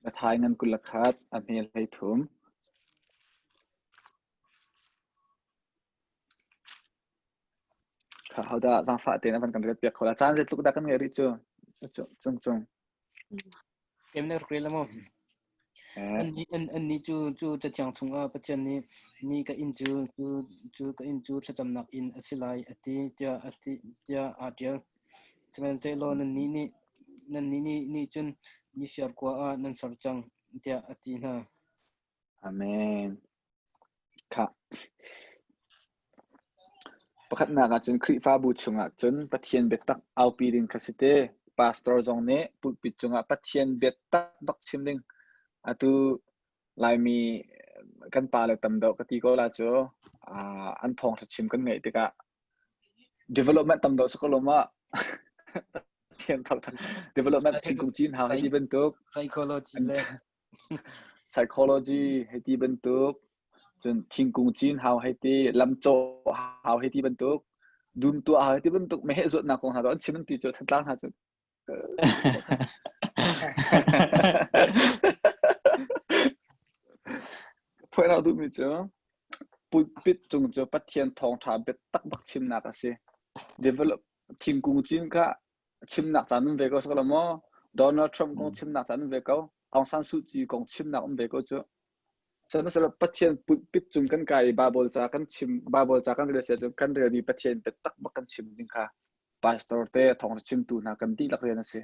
Mathai ngan 21 a hme hlei thum. Kha hodah zaangfah tein a van kan rel piak kho la. Caan zeitluk dah kan ngeih rih cu? Cung cung. Kem na rak rel maw? Annih cu cu cathiang chungah Pathian nih ni ka inn cu cu cu ka inn cu thlacamnak inn a si lai a ti tiah a ti tiah aa ṭial. Sihmanhsehlaw nannih nih nannih nih nih cun mifir kua ah nan ser cang. tiah a ti hna. Amen. Khah. Pakhatnak ah cun Khrihfabu chungah cun Pathian biatak aupi ding kha si te. Pastor zong nih pulpit cungah Pathian biatak bak chim ding. Atu Laimi kan pa le tam deuh ka ti ko la cu an thawngṭha chim kan ngaih tikah development tam deuh si ko lo ma Pathian thawngṭha development thingkung cin hau hei ti bantuk psychology le psychology hei ti bantuk cun thingkung cin hau hei ti lamcawh hau hei ti bantuk dum tuah hau hei ti bantuk meheh zuatnak kong hna an chim an ti cu Thantlang hna cu Phuai duhmi cu pulpit cung cu Pathian thawngṭha biatak bak chimnak a si. Develop thingkung cin kha chimnak caan um ve ko sakala maw? Donald Trump kong chimnak caan um ve ko. Aung San Suu Kyi kong chimnak um ve ko cu. Sihmanhsehlaw Pathian pulpit cung kan kai i Bible ca kan chim Bible ca kan rel si ahcun kan relmi Pathian biatak bak kan chim ding kha pastor te thawngṭha chimtu hna kan dihlak rian a si.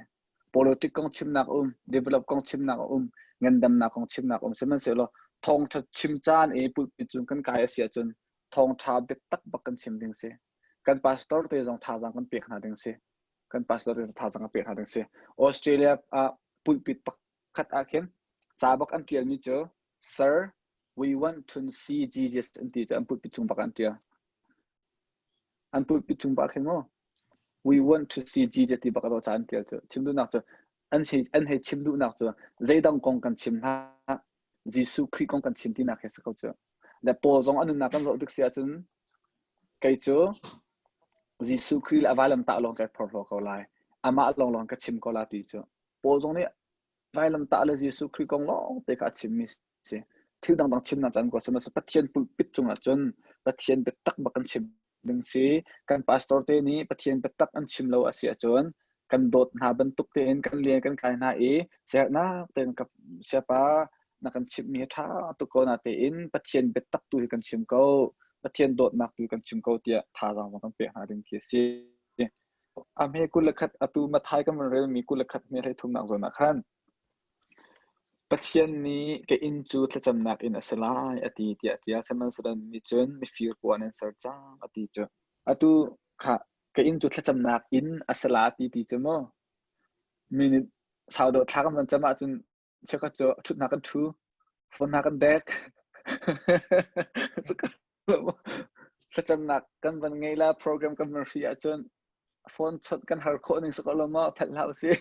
Politic kong chimnak a um, develop kong chimnak a um, ngandamnak kong chimnak a um. Sihmanhsehlaw thawngṭha chim caan i pulpit cung kan kai a si ahcun thawngṭha biatak bak kan chim ding si. Kan pastor te zong thazaang kan pek hna ding si. Kan pastor te thazaang kan pek hna ding si. Australia ah pulpit pakhat ah khin ca bak an ṭialmi cu Sir, we want to see Jesus an ti cu an pulpit cung bak an ṭial. An pulpit cung bak khin mu. We want to see Jesus ti bak a ca an ṭial cu. Chim duhnak cu an hei an hei chim duhnak cu zeidang kong kan chim hlah Jesuh Khrih kong kan chim tinak he si ko cu. Le Paul zong a nunnak kan zoh tik si ahcun kei cu Jesuh Khrih le a vailamtah lawng kai phorhlaw ko lai. Amah lawnglawng ka chim ko la ti cu. Paul zong nih vailamtah le Jesuh Khrih kong lawng te kha a chimmi si. Thil dangdang chimnak caan ko sihmanhsehlaw Pathian pulpit cungah cun Pathian biatak bak kan chim ding si. Kan pastor te nih Pathian biatak an chim lo a si ahcun kan dawt hna bantuk tein kan lian kan kai hna i siaherhnak tein ka siapa na kan chimhmi hi ṭha tuk ko na tein Pathian biatak tu hi kan chim ko Pathian dawtnak tu kan chim ko tiah thazaang zong kan pek hna ding khi a si. A hme 21 atu Mathai kan van relmi 21 hme hlei thumnak zawn ah khan Pathian nih ka inn cu thlacamnak inn a si lai a ti tiah tiah sihmanhsehlaw nih cun mifir kua nan ser cang a ti cu. Atu kha ka inn cu thlacamnak inn a si la ti ti cu mu minute sau deuh thla kan van cam ahcun cheukhat cu ṭhutnak kan ṭhu phone hna kan dek thlacamnak kan van ngei la program kan van hri ahcun phone chawnh kan har khawh ning si ko lo maw phelh hlah usih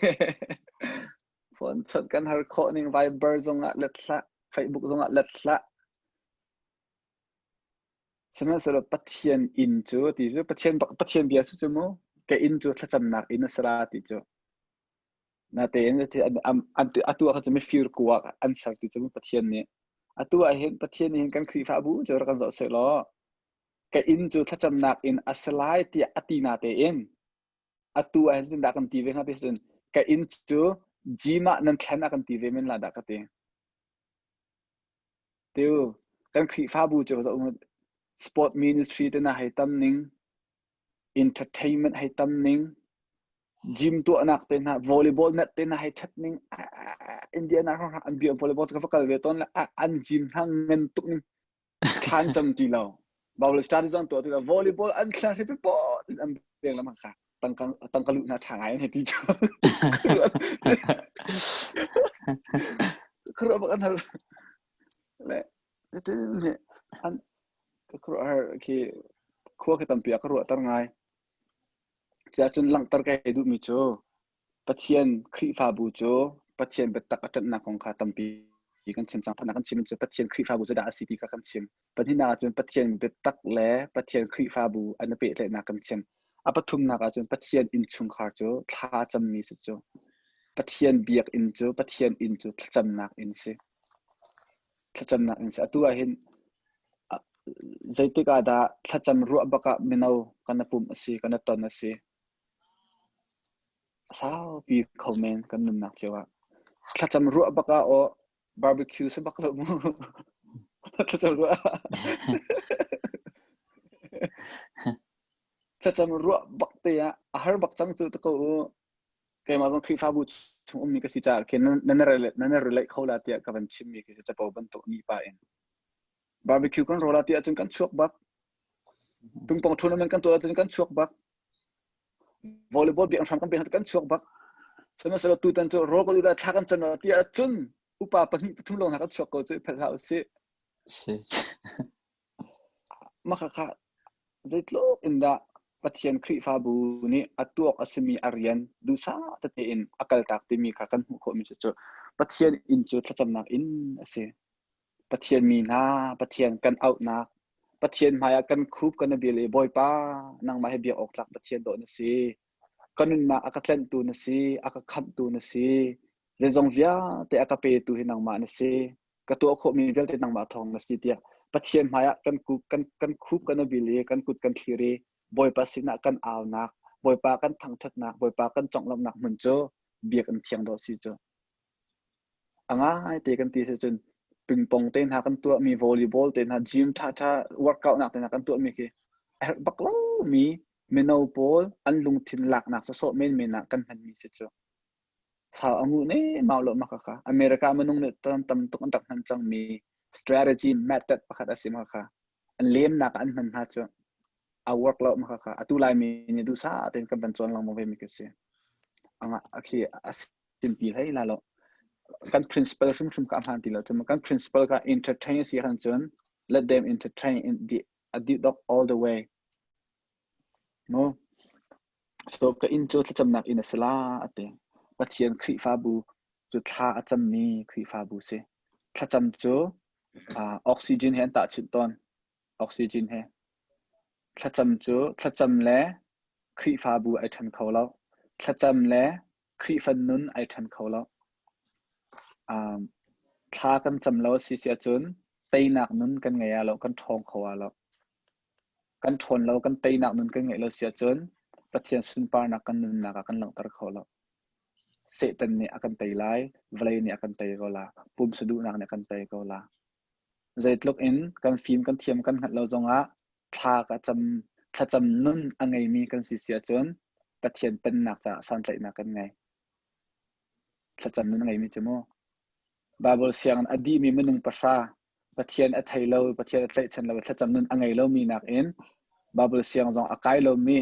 phone chawnh kan har khawh ning Viber zongah let hlah Facebook zongah let hlah Sihmanhsehlaw Pathian inn cu ti cu Pathian Pathian bia si cu mu ka inn cu thlacamnak inn a si la ti cu. Natein atu ah khan cu mifir kuak an ser ti cu Pathian nih. Atu ah hin Pathian nih hin kan Khrihfabu cu rak kan zoh seh law ka inn cu thlacamnak inn a si lai tiah a ti natein atu ah hin zeitindah kan ti ve hnga ti cun ka inn cu gym ah nan thlen a kan ti ve men la dah ka ti. Tiu kan Khrihfabu cu sport ministry te na hei tam ning entertainment hei tam ning gym tuahnak te hna volleyball net te hna hei ṭhat ning Indiana an bia volleyball ka va kal ve tawn le an gym hna ngan tuk ning thlan cam ti lo Bible study zong tuah ti lo volleyball an thlan hri pot in an peng lam kha tangka tangka lu na ṭha ngai an hei ti cu khuruah bak an har le an ka khuruah har khi khua khi tampi a ka ruahter ngai Cuahcun langhter ka hei duhmi cu Pathian Khrihfabu cu Pathian biatak a ṭanhnak kong kha tampi kan chim cang. Pakhatnak kan chim cu Pathian Khrihfabu zeidah a si ti kha kan chim. Pahnihnak ahcun Pathian biatak le Pathian Khrihfabu an i pehtlaihnak kan chim. A pathumnak ahcun Pathian innchungkhar cu thla cammi si cu. Pathian biakinn cu Pathian inn cu thlacamnak inn si. Thlacamnak inn si. Atu ah hin Zeitik ah dah thlacam ruah bak ah mino kan i pumh a si, kan i ton a si. A saupi kho men kan nunnak cio ah. Thlacam ruah bak ah aw barbecue si bak lo mu. Thlacam ruah. Thlacam ruah bak te ah a har bak cang cu te ko u. Keimah zong Khrihfabu chung ummi ka si caah khin nan nan relate kho la tiah ka van chimmi khi capo bantuk ni pa in. Barbecue kan rawl ah tiah cun kan chuak bak. Pingpong tournament kan tuah ahcun kan chuak bak. Volleyball biakinn hram kan pek kan chuak bak. Sihmanhsehlaw tutan cu rawl kan thla kan can tiah cun upa pahnih pathum lawng hna kan chuak ko cu phelh hlah usih. Mah khakha zeitluk in dah Pathian Khrihfabu nih a tuak a simi a rian duhsah tete in a kaltak timi kha kan hmuh khawhmi cu Pathian inn cu thlacamnak inn a si. Pathian mi hna, Pathian kan auhnak, Pathian hmaiah kan khup kan bil i Bawipa nangmah hi biak awk tlak Pathian dawh na si. Ka nunnak a ka tlenhtu na si, a ka khamhtu na si. Zeizong vialte a ka petu hi nangmah na si. Ka tuah khawhmi vialte nangmah thawng na si tiah Pathian hmaiah kan khup kan kan khup kan bil i kan kut kan thlir i Bawipa sinah kan aunak, Bawipa kan thangṭhatnak, Bawipa kan conglawmhnak hmun cu biakinn thiang dawh si cu. A ngaite kan ti si cun pingpong te hna kan tuahmi, volleyball te hna, gym ṭhaṭha workout nak te hna kan tuahmi khi a herh bak lomi mino pawl an lungthin laknak sawsawh menmen ah kan hmanmi si cu. Sau a nguh ne mau lo maka kha. America minung nih tam tam tuk an rak hman cangmi strategy method pakhat a si maka kha. An lemnak ah an hman hna cu a work lo maka kha. Atu Laimi nih duhsah tein kan van cawn lengmang ve mi khi si. Anga khi a simpi hlei la lo. Kan principle hrimhrim kha a hmaan ti lo. Cun kan principle kha entertain si khan cun let them entertain in the a dok all the way. No. So ka inn cu thlacamnak inn a si la a ti. Pathian Khrihfabu cu thla a cammi Khrihfabu si. Thlacam cu uh, oxygen he an tahchunh tawn. Oxygen he. Thlacam cu thlacam le Khrihfabu ai ṭhen kho lo. Thlacam le Khrihfa nun ai ṭhen kho lo. Um, thla kan cam lo a si si ahcun teinak nun kan ngei ah lo, kan ṭhawng kho ah lo. Kan ṭhawn lo, kan teinak nun kan ngeih lo si ahcun Pathian sunparnak kan nunnak ah kan langhter kho lo. Satan nih a kan tei lai, vawlei nih a kan tei ko la, pumsa duhnak nih a kan tei ko la. Zeitluk in kan fim, kan thiam, kan hngalh lo zongah thla ka cam, thlacam nun a ngeimi kan si si ahcun Pathian pennak caah santlaihnak kan ngei. Thlacam nun a ngeimi cu mu. Bible sianginn a dihmi minung pahra Pathian a thei lo, Pathian a tlaihchan lo, thlacam nun a ngei lomi nakin Bible siang zong a kai lomi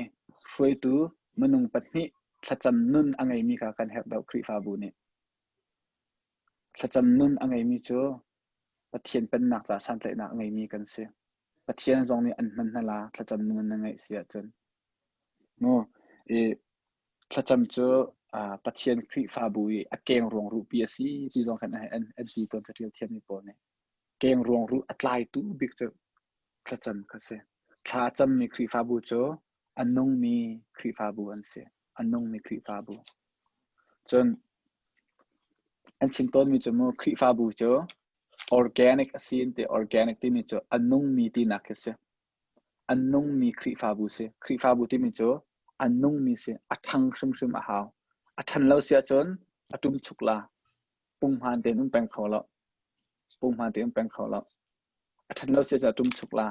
hruaitu minung pahnih thlacam nun a ngeimi kha kan herh deuh Khrihfabu nih. Thlacam nun a ngeimi cu Pathian pennak caah santlaihnak a ngeimi kan si. Pathian zong nih an hman hna la thlacam nun na ngeih si ahcun. Mu i thlacam cu uh, Pathian Khrihfabu i a keng ruang ruhpi a si ti zong khan an, an ti tawn caṭial thiammi pawl nih. Keng ruang ruh a tlaitu bik cu thlacam kha si. Thla a cammi Khrihfabu cu a nungmi Khrihfabu an si. A nungmi Khrihfabu. Cun an chim tawnmi cu mu Khrihfabu cu organic a si an ti. Organic timi cu a nungmi tinak khi si. A nungmi Khrihfabu si. Khrihfabu timi cu a nungmi si. A ṭhang hrimhrim a hau. A ṭhan lo si ahcun a ṭumchuk la. Punghman tein um peng kho lo. Punghman tein um peng kho lo. A ṭhan lo si ahcun a ṭumchuk la.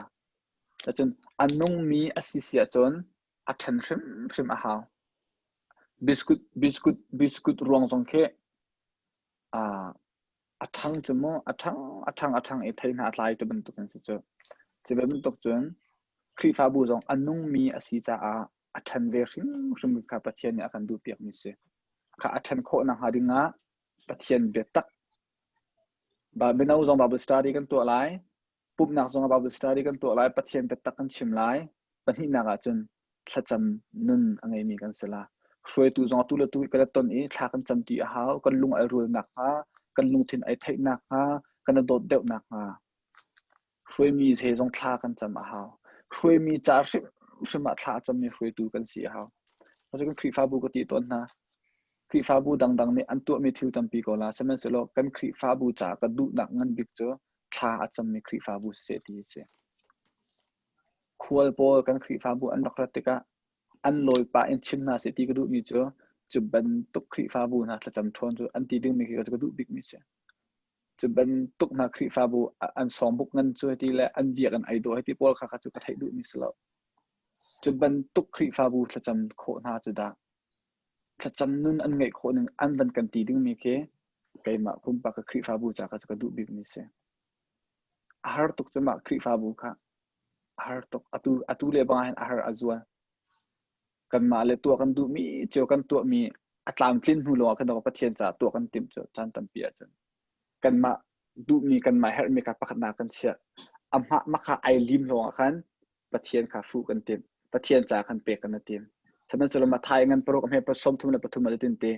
Cun a nungmi a si si ahcun a ṭhan hrimhrim a hau. Biscuit, biscuit, biscuit ruang zong khi uh, a ṭhang cu mu, a ṭhang, a ṭhang, a ṭhang i thei hna a tlai ti bantuk an si cu. Cu bantuk cun Khrihfabu zong a nungmi a si caah a ṭhan ve hrimhrim kha Pathian nih a kan duhpiakmi si. Kha a ṭhan khawh nakhnga dingah Pathian biatak mino zong Bible study kan tuah lai. Pumhnak zong ah Bible study kan tuah lai, Pathian biatak kan chim lai. Pahnihnak ah cun thlacam nun a ngeimi kan si la. Hruaitu zong atu le tu kan ton i thla kan cam ti a hau. Kan lung ai rual nakhnga, kan lungthin ai theih nakhnga, kan i dawt deuh nakhnga. Hruaimi he zong thla kan cam a hau. Hruaimi ca hrimhrim ah thla a cammi hruaitu kan si a hau. Cucu kan Khrihfabu ka ti tawn hna. Khrihfabu dangdang nih an tuahmi thil tampi ko la. Sihmanhsehlaw kan Khrihfabu ca ka duhnak ngan bik cu thla a cammi Khrihfabu siseh ti a si. Khual pawl kan Khrihfabu an rak rat tikah an lawi pah in chim hna seh ti ka duhmi cu cu bantuk Khrihfabu hna thlacam ṭhawn cu an ti dingmi khi ka duh bikmi si. Cu bantuk hna Khrihfabu an sawmbuk ngan cu hiti le an biak an ei dawh hiti pawl kha kha cu ka theih duhmi si lo. Cu bantuk Khrihfabu thlacam khawh hna cu dah. Thlacam nun an ngeih khawh ning an van kan ti dingmi khi keimah pumpak ka Khrihfabu ca kha ka duh bikmi si. A har tuk cu mah Khrihfabu kha. A har tuk. Atu, atu le bang hin a har a zual. Kanmah le tuah kan duhmi cio kan tuahmi a tlamtlin hnu lawngah khan Pathian caah tuah kan timh cu caan tampi ahcun. Kanmah duhmi kanmah herhmi kha pakhatnak kan chiah. Amah makha ai lim lawngah khan Pathian kha fuh kan timh. Pathian ca khan pek kan tim. Sihmanhsehlaw Matthai ngan paruk a hme 33 a tin te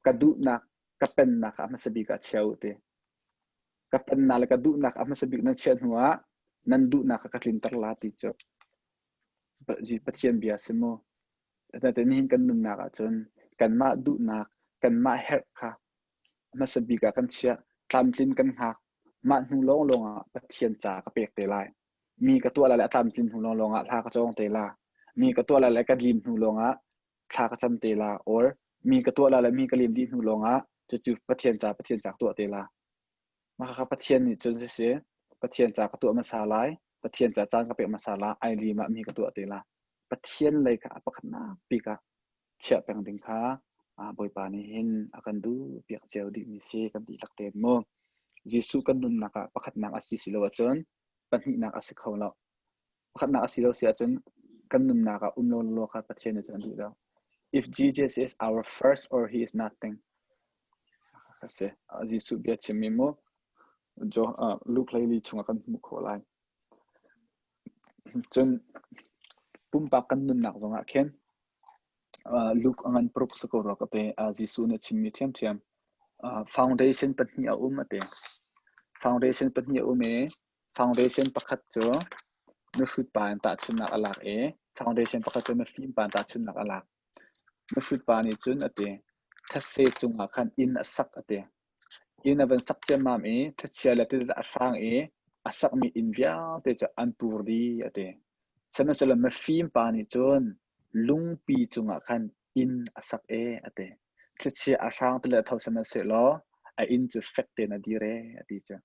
ka duhnak ka pennak a hmasa bik ah chia u ti. Ka pennak le ka duhnak a hmasa bik nan chiah hnu ah nan duhnak kha ka tlinter la ti cu Pathian bia si mu. Nain nihin kan nunnak ahcun kanmah duhnak, kanmah herh kha hmasa bik ah kan chiah, tlamtlin kan hngak. Mah hnu lawnglawng ah Pathian ca ka pek te lai. Mi ka tuah lai le a tlamtlin hnu lawnglawng ah hla ka cawng te la. Mi ka tuah lai le ka lim hnu lawng ah thla ka cam te la or mi ka tuah la le mi ka lim dih hnu lawng ah cucu Pathian ca Pathian ca ka tuah te la. Mah kha Pathian nih cun siseh Pathian ca ka tuah hmasa lai, Pathian ca caan ka pek hmasa la, ai lim ah mi ka tuah te la. Pathian lei kha a pakhatnak bik ah chiah peng ding kha Bawipa nih hin a kan duh piak cio dihmi si kan dihlak tein mu. Jesuh kan nunnak ah pakhatnak a si si lo ahcun pahnihnak a si kho lo. Pakhatnak a si lo si ahcun kan nunnak ah um lo lo kha Pathian nih cun a duh lo. If Jesus is our first or he is nothing. A si. Jesuh bia chimmi mu Luke hleili chungah kan hmuh khawh lai. Cun pumpak kan nunnak zongah khin Luke a ngan paruk si ko rua ka pe. Jesuh nih a chimmi ṭhiamṭhiam. Foundation pahnih a um a ti. Foundation pahnih a um i foundation pakhat cu mihrut pa in tahchunhnak a lak i foundation pakhat cu mifim pa in tahchunhnak a lak. Mihrut pa nih cun a ti, thetse cungah khan inn a sak a ti. Inn a van sak ciammam i thlichia le tilet a hrang i a sakmi inn vialte cu an pur dih a ti. Sihmanhsehlaw mifim pa nih cun lungpi cungah khan inn a sak e a ti. Thlichia a hrang tilet a tho sihmanhsehlaw a inn cu fek tein a dir e a ti cu.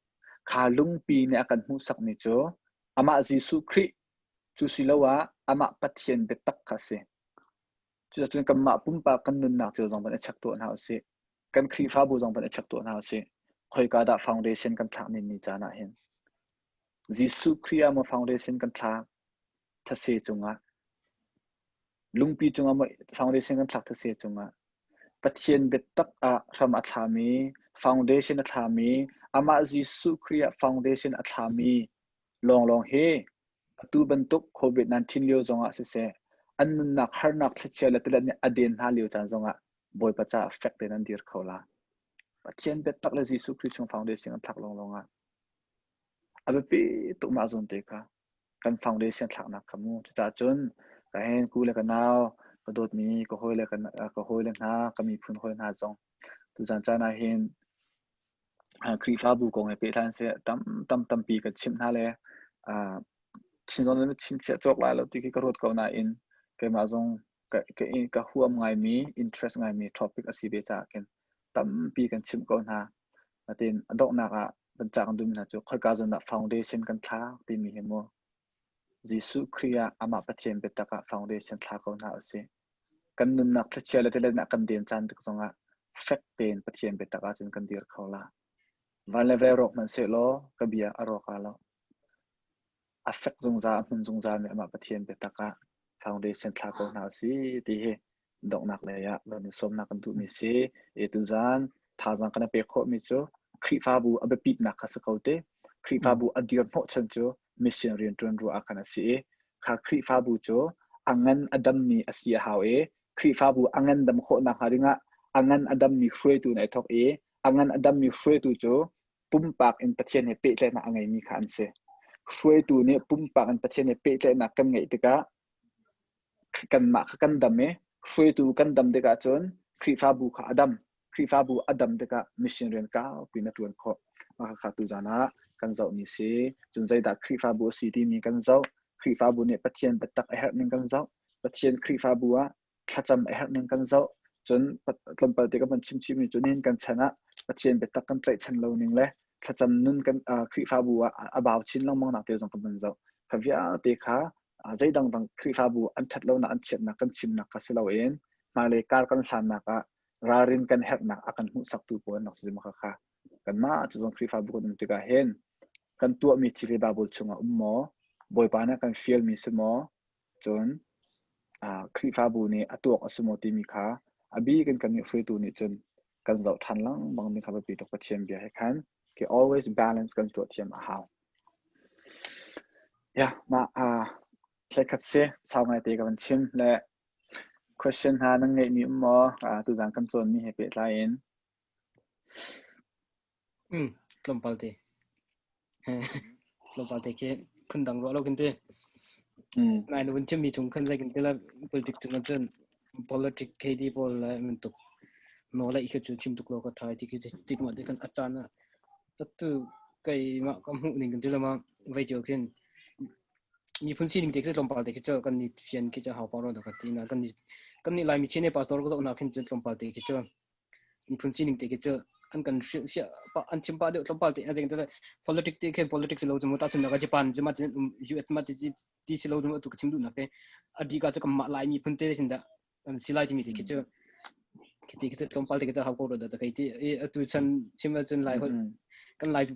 Kha lungpi nih a kan hmuhsakmi cu amah Jesuh Khrih cu siloah amah Pathian biatak kha a si. Cucun kanmah pumpak kan nunnak cio zong van i check tuah hna usih. Kan Khrihfabu zong van i check tuah hna usih. Khoika dah foundation kan thlak nin ni caan ah hin. Jesuh Khrih ah maw foundation kan thlak thase cungah lungpi cungah maw foundation kan thlak thase cungah Pathian biatak ah hram a thlami foundation a thlami amah Jesuh Khrih ah foundation a thlami lawnglawng hi Atu bantuk COVID-19 lio zongah siseh, an nunnak harnak thlichia le tilet nih a den hna lio caan zongah Bawipa caah fek tein an dir kho la. Pathian biatak le Jesuh Khrih chung foundation an thlak lawnglawng ah a biapi tuk mah zawn te kha kan foundation thlaknak kha mu. Cucaah cun ka hen ku le ka nau, ka dawtmi ka hawi le ka hawi le hna, ka miphun hawi hna zong tuzan caan ah hin Khrihfabu kong he pehtlai in seh tam tam tampi kan chimh hna le chin zong na chinchiah cawk lai lo ti khi ka ruat ko nain keimah zong ka, ka, ka huam ngaimi interest ngaimi topic a si ve caah khin tampi kan chimh ko hna. Natin a donghnak ah kan cak dum hna cu khoika zawn ah foundation kan thlak timi hi mu Jesuh Khrih ah amah Pathian biatak ah foundation thla ko hna usih. Kan nunnak thlichia le tilet ah kan den caan tik zongah fek tein Pathian biatak ahcun kan dir kho la. Van le vei rawk hmanh sehlaw ka bia a rawk ah lo. A fek zungzal, a hmun zungzal mi amah Pathian biatak ah foundation thla ko hna si ti hi donghnak lei ah van in sawmnak kan duhmi si. E tuzan thazaang kan pek khawhmi cu Khrihfabu a biapitnak kha si ko te. Khrihfabu a dir hnawhchan cu mission rianṭuan ruah ah khan a si i kha Khrihfabu cu a ngan a dammi a si a hau i Khrihfabu a ngan dam khawh nakhnga dingah a ngan a dammi hruaitu nih a thawk i a ngan a dammi hruaitu cu pumpak in Pathian he pehtlaihnak a ngeimi kha an si. Hruaitu nih pumpak in Pathian he pehtlaihnak kan ngeih tikah kanmah kha kan dam i hruaitu kan dam tikah cun Khrihfabu kha a dam. Khrihfabu a dam tikah mission rian kaupi na ṭuan khawh. Mah kha tuzan ah kan zohmi si. Cun zeidah Khrihfabu a si timi kan zoh. Khrihfabu nih Pathian biatak a herh ning kan zoh. Pathian Khrihfabu ah thlacam a herh ning kan zoh. Cun tlawmpal te ka van chim chihmi cu nihin kan chan ah Pathian biatak kan tlaihchan lo ning le thlacam nun kan Khrihfabu ah a bau chin lengmang nak te zong kan van zoh. Kha vialte kha zeidang dang Khrihfabu an ṭhat lonak an chiatnak kan chimnak kha si loin. Hmailei kar kan hlannak ah ralrin kan herhnak a kan hmuhsaktu pawl an rak si ma kha kanmah cu zong Khrihfabu kan um tikah hin kan tuahmi thil hi Bible chungah um maw Bawipa nih kan fialmi si maw cun Khrihfabu nih a tuak a si maw timi kha a bik in kan nih hruaitu nih cun kan zoh ṭhan lengmang ding kha biapi tuk Pathian bia he khan ke always balance kan tuah thiam a hau. Yeah, mah thlekhat si sau ngai te ka van chim le question hna nan ngeihmi um maw tuzan kan cawnmi he pehtlai in Mm, tlawmpal te. Tlawmpal te khi khun dang ruah lo kin te. Mm. Nai na vun chimmi chung khan zei kin te la politic chung cun politic KD pawl le min tuk no lai khi chu chim tuk lo ka thai ti khi tik ma te kan achan a atu kai ma ka hmuh ning kan ti lama vai jo khin miphun sining te khi tlawmpal te khi chu kan ni fian khi chu hau pa ro da ka ti na kan ni kan ni lai mi chine pastor ko na khin chu tlawmpal te khi chu miphun sining te khi cu an kan hrilh sia an chim pa deuh tlawmpal te azeng te politics te khe politics lo chu ta chun ka Japan chu ma tin US ma ti ti si lo chu tu ka chim du na ke adika chu kam ma lai mi phun te hin da an silai ti mi te khi chu khi ti khi chu tlawmpal te khi chu hau ko ro da ta kai ti atu chan chim cun lai hol kan lai.